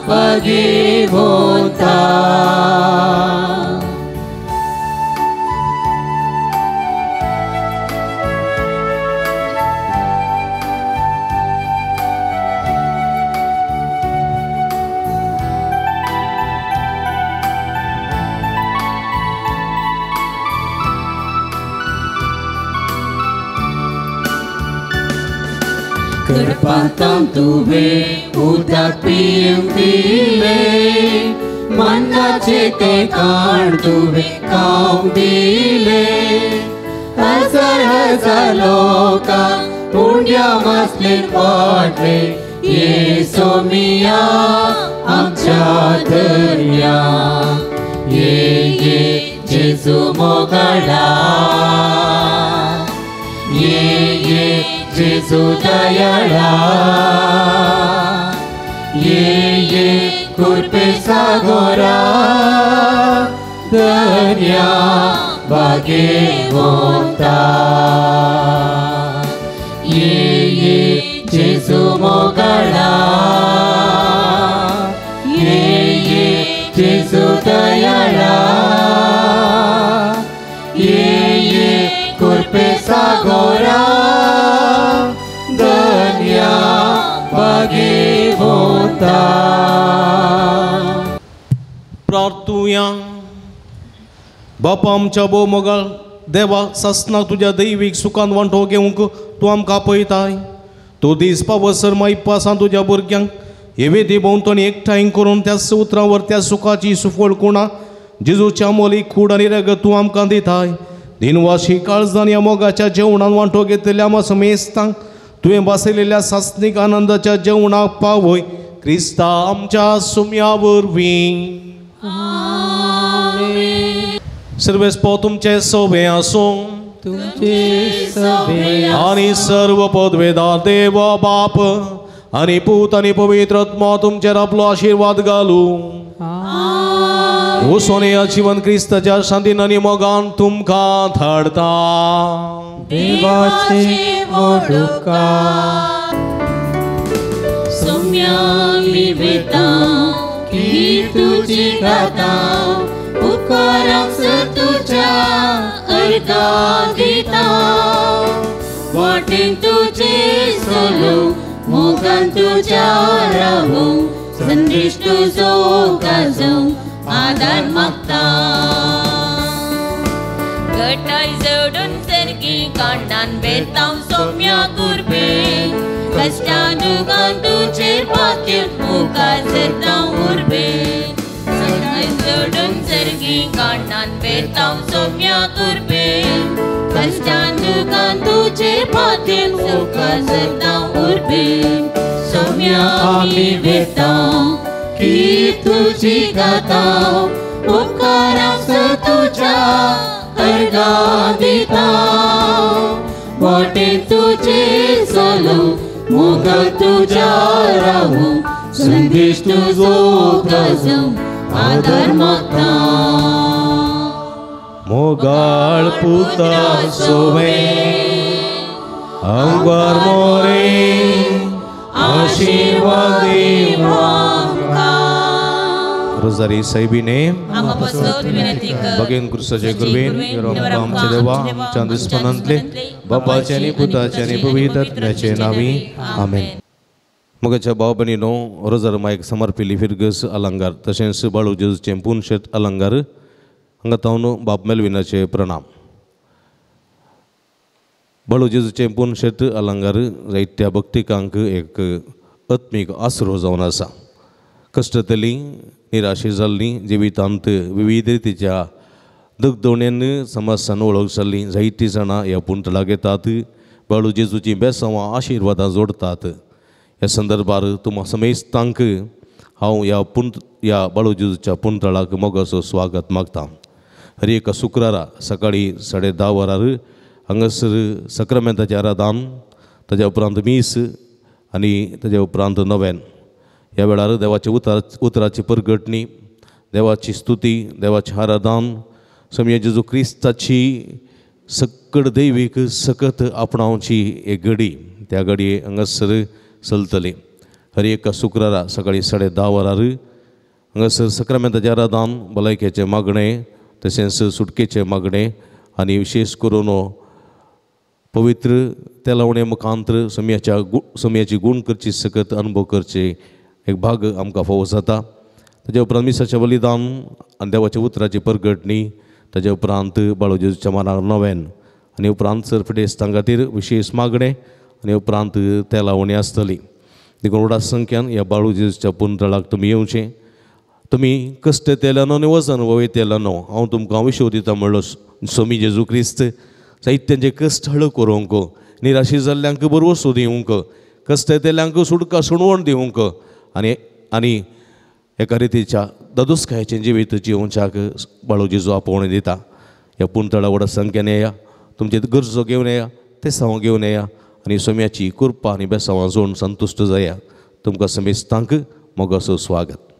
भाग्यवंता। करपातां तुवें उदक पिवंक दिलें मनाचें तें काण तुवें खावंक दिलें हजार हजार लोकांक उंड्या मासलेन वाडलें ये सोमिया आमच्या दर्या ये ये जेजू मोगाळा ये ये जेजू दयाळा ये ये कुर्पे सागोरा धन्या भाग्यवंता ये ये जेजू मोगाळा ये ये जेजू दयाळा ये ये कुर्पे सागोरा धन्या भाग्यवंता। प्रार्थुया। बापा आमच्या भोव मोगाळ देवा सासनाक तुज्या दैवीक सुखान वांटो घेवंक तूं आमकां आपयताय तूं दीस पावसर मायपासान तुज्या भुरग्यांक हे वेदी भोंवतणी एकठांय करून त्या उतरांवर त्या सुखाची सुफळ कोणा जेजूच्या मोली कूड आनी रगत तूं आमकां दिताय दिनवाशी काळजान ह्या मोगाच्या जेवणान वांटो घेतलेल्या आमच्या समेस्तांक तुवें बसयलेल्या सासणीक आनंदाच्या जेवणाक पावय क्रिस्ता आमच्या सुम्या वरवीं। सर्वेस्पो तुमचे सोबे आसूं आनी सर्व पदवेदार देव बाप आनी पूत आनी पवित्र आत्मो तुमचेर आपलो आशिर्वाद घालूं। वसोन ह्या जिवन क्रिस्ताच्या शांतीन आनी मोगान तुमकां धाडता। देवाचे मोडुका सोम्या निवेता की तुझी गाता उपकारांक तुझ्या अर्घा दिता वाटेन तुझे सोलू मोगान तुझ्या रावूं संदेश तुजो गाजोवंक आदार मागता। गटाय जोडून सरकी कांडान वेतांव सोम्या कुर्बे कश्टां दुगान तुजेर पातयेवन मुखार सरतांव उर्बे गटाय जोडून सरकी कांडान वेतांव सोम्या कुर्बे कश्टां दुगान तुजेर पातयेवन मुखार सरतांव उर्बे सोम्या आमी वेतांव की तुझी गाता उपकारांक तुझ्या अर्घा दिता वाटेन तुझे सोलू मोगान तुझ्या रावूं संदेश तुजो गाजोवंक आदार मागता। मोगाळ पुता सोवे अंगार मोरे आशीर्वाद रोजारी साहेबीने बगेन क्रुसाचे कृपेन आमचे देवा आमच्या दुस्मनांतले बापाचे आनी पुताचे आनी पवित्र आत्म्याचे नांवी आमेन। मगाच्या भाव भयणीनो रोजार मायक समर्पिल्ली फिरगस अलंकार तशेंच बाळू जेजूचें पुनशेत अलंकार हांगा तावन बाप मेलविनाचे प्रणाम। बाळू जेजूचें पुनशेत अलंकार जायत्या भक्तिकांक एक आत्मीक आसरो जावन आसा। कश्टतली निराशे जाल्ली जिवितांत विविध रितीच्या दुखदोण्यान समस्यान वळख जाल्ली जायतीं जाणां ह्या पुंतळाक येतात बाळू जेजूचीं बेसांवां आशिर्वादां जोडतात। ह्या संदर्भार तुमा समेस्तांक हांव ह्या बाळू जेजूच्या पुंतळाक मोगाचो स्वागत मागता. हर एका शुक्रारा सकाळी 10:30 वरार हांगासर सक्रामेंताचें आराधन, ताज्या उपरांत मीस आनी ताज्या उपरांत नवेन. ह्या वेळार देवाच्या उतराची परगटणी, देवाची स्तुती, देवाचें आराधन, स्वामी जेजू क्रिस्ताची सक्कड दैवीक सकत आपणावची एक घडी त्या घडये हांगासर चलतली. हर एका शुक्रारा सकाळी 10:30 वरार हांगासर सक्रामेंताचें आराधन, भलायकेचें मागणें तशेंच सुटकेचें मागणें आनी विशेश करून पवित्र तेलावणे मुखांत्र सोम्याची गूण करची सकत अनुभव करचे एक भाग आमकां फावो जाता. ताज्या उपरांत मिसाचें बलिदान आनी देवाच्या उतराची परगटणी, ताज्या उपरांत बाळू जेजूच्या मानार नवेन आनी उपरांत सरफिडेस्तां खातीर विशेश मागणें आनी उपरांत तेलावणी आसतली. देखून व्हडा संख्यान ह्या बाळू जेजूच्या पुंतळाक तुमी येवचें. तुमी कश्ट तेल्यानो आनी वजन वयतेल्यानो हांव तुमकां विशव दिता म्हणलो स्वामी जेजू क्रिस्त. साहित्यांचे कश्ट हळू करूंक, निराशी जाल्ल्यांक बरवसो दिवंक, कश्ट येतल्यांक सुटका सुणवण दिवंक आनी आनी एका रितीच्या दादोसकायेचें जिवीत जिवोवच्याक बाळू जेजू आपोवणें दिता. ह्या पुंतळा व्हडा संख्येन येया, तुमचे गरजो घेवन येया, तेसांव घेवन येया आनी सोम्याची कृपा आनी बेसांवां जोडून संतुश्ट जाया. तुमकां समेस्तांक मोगाचो स्वागत.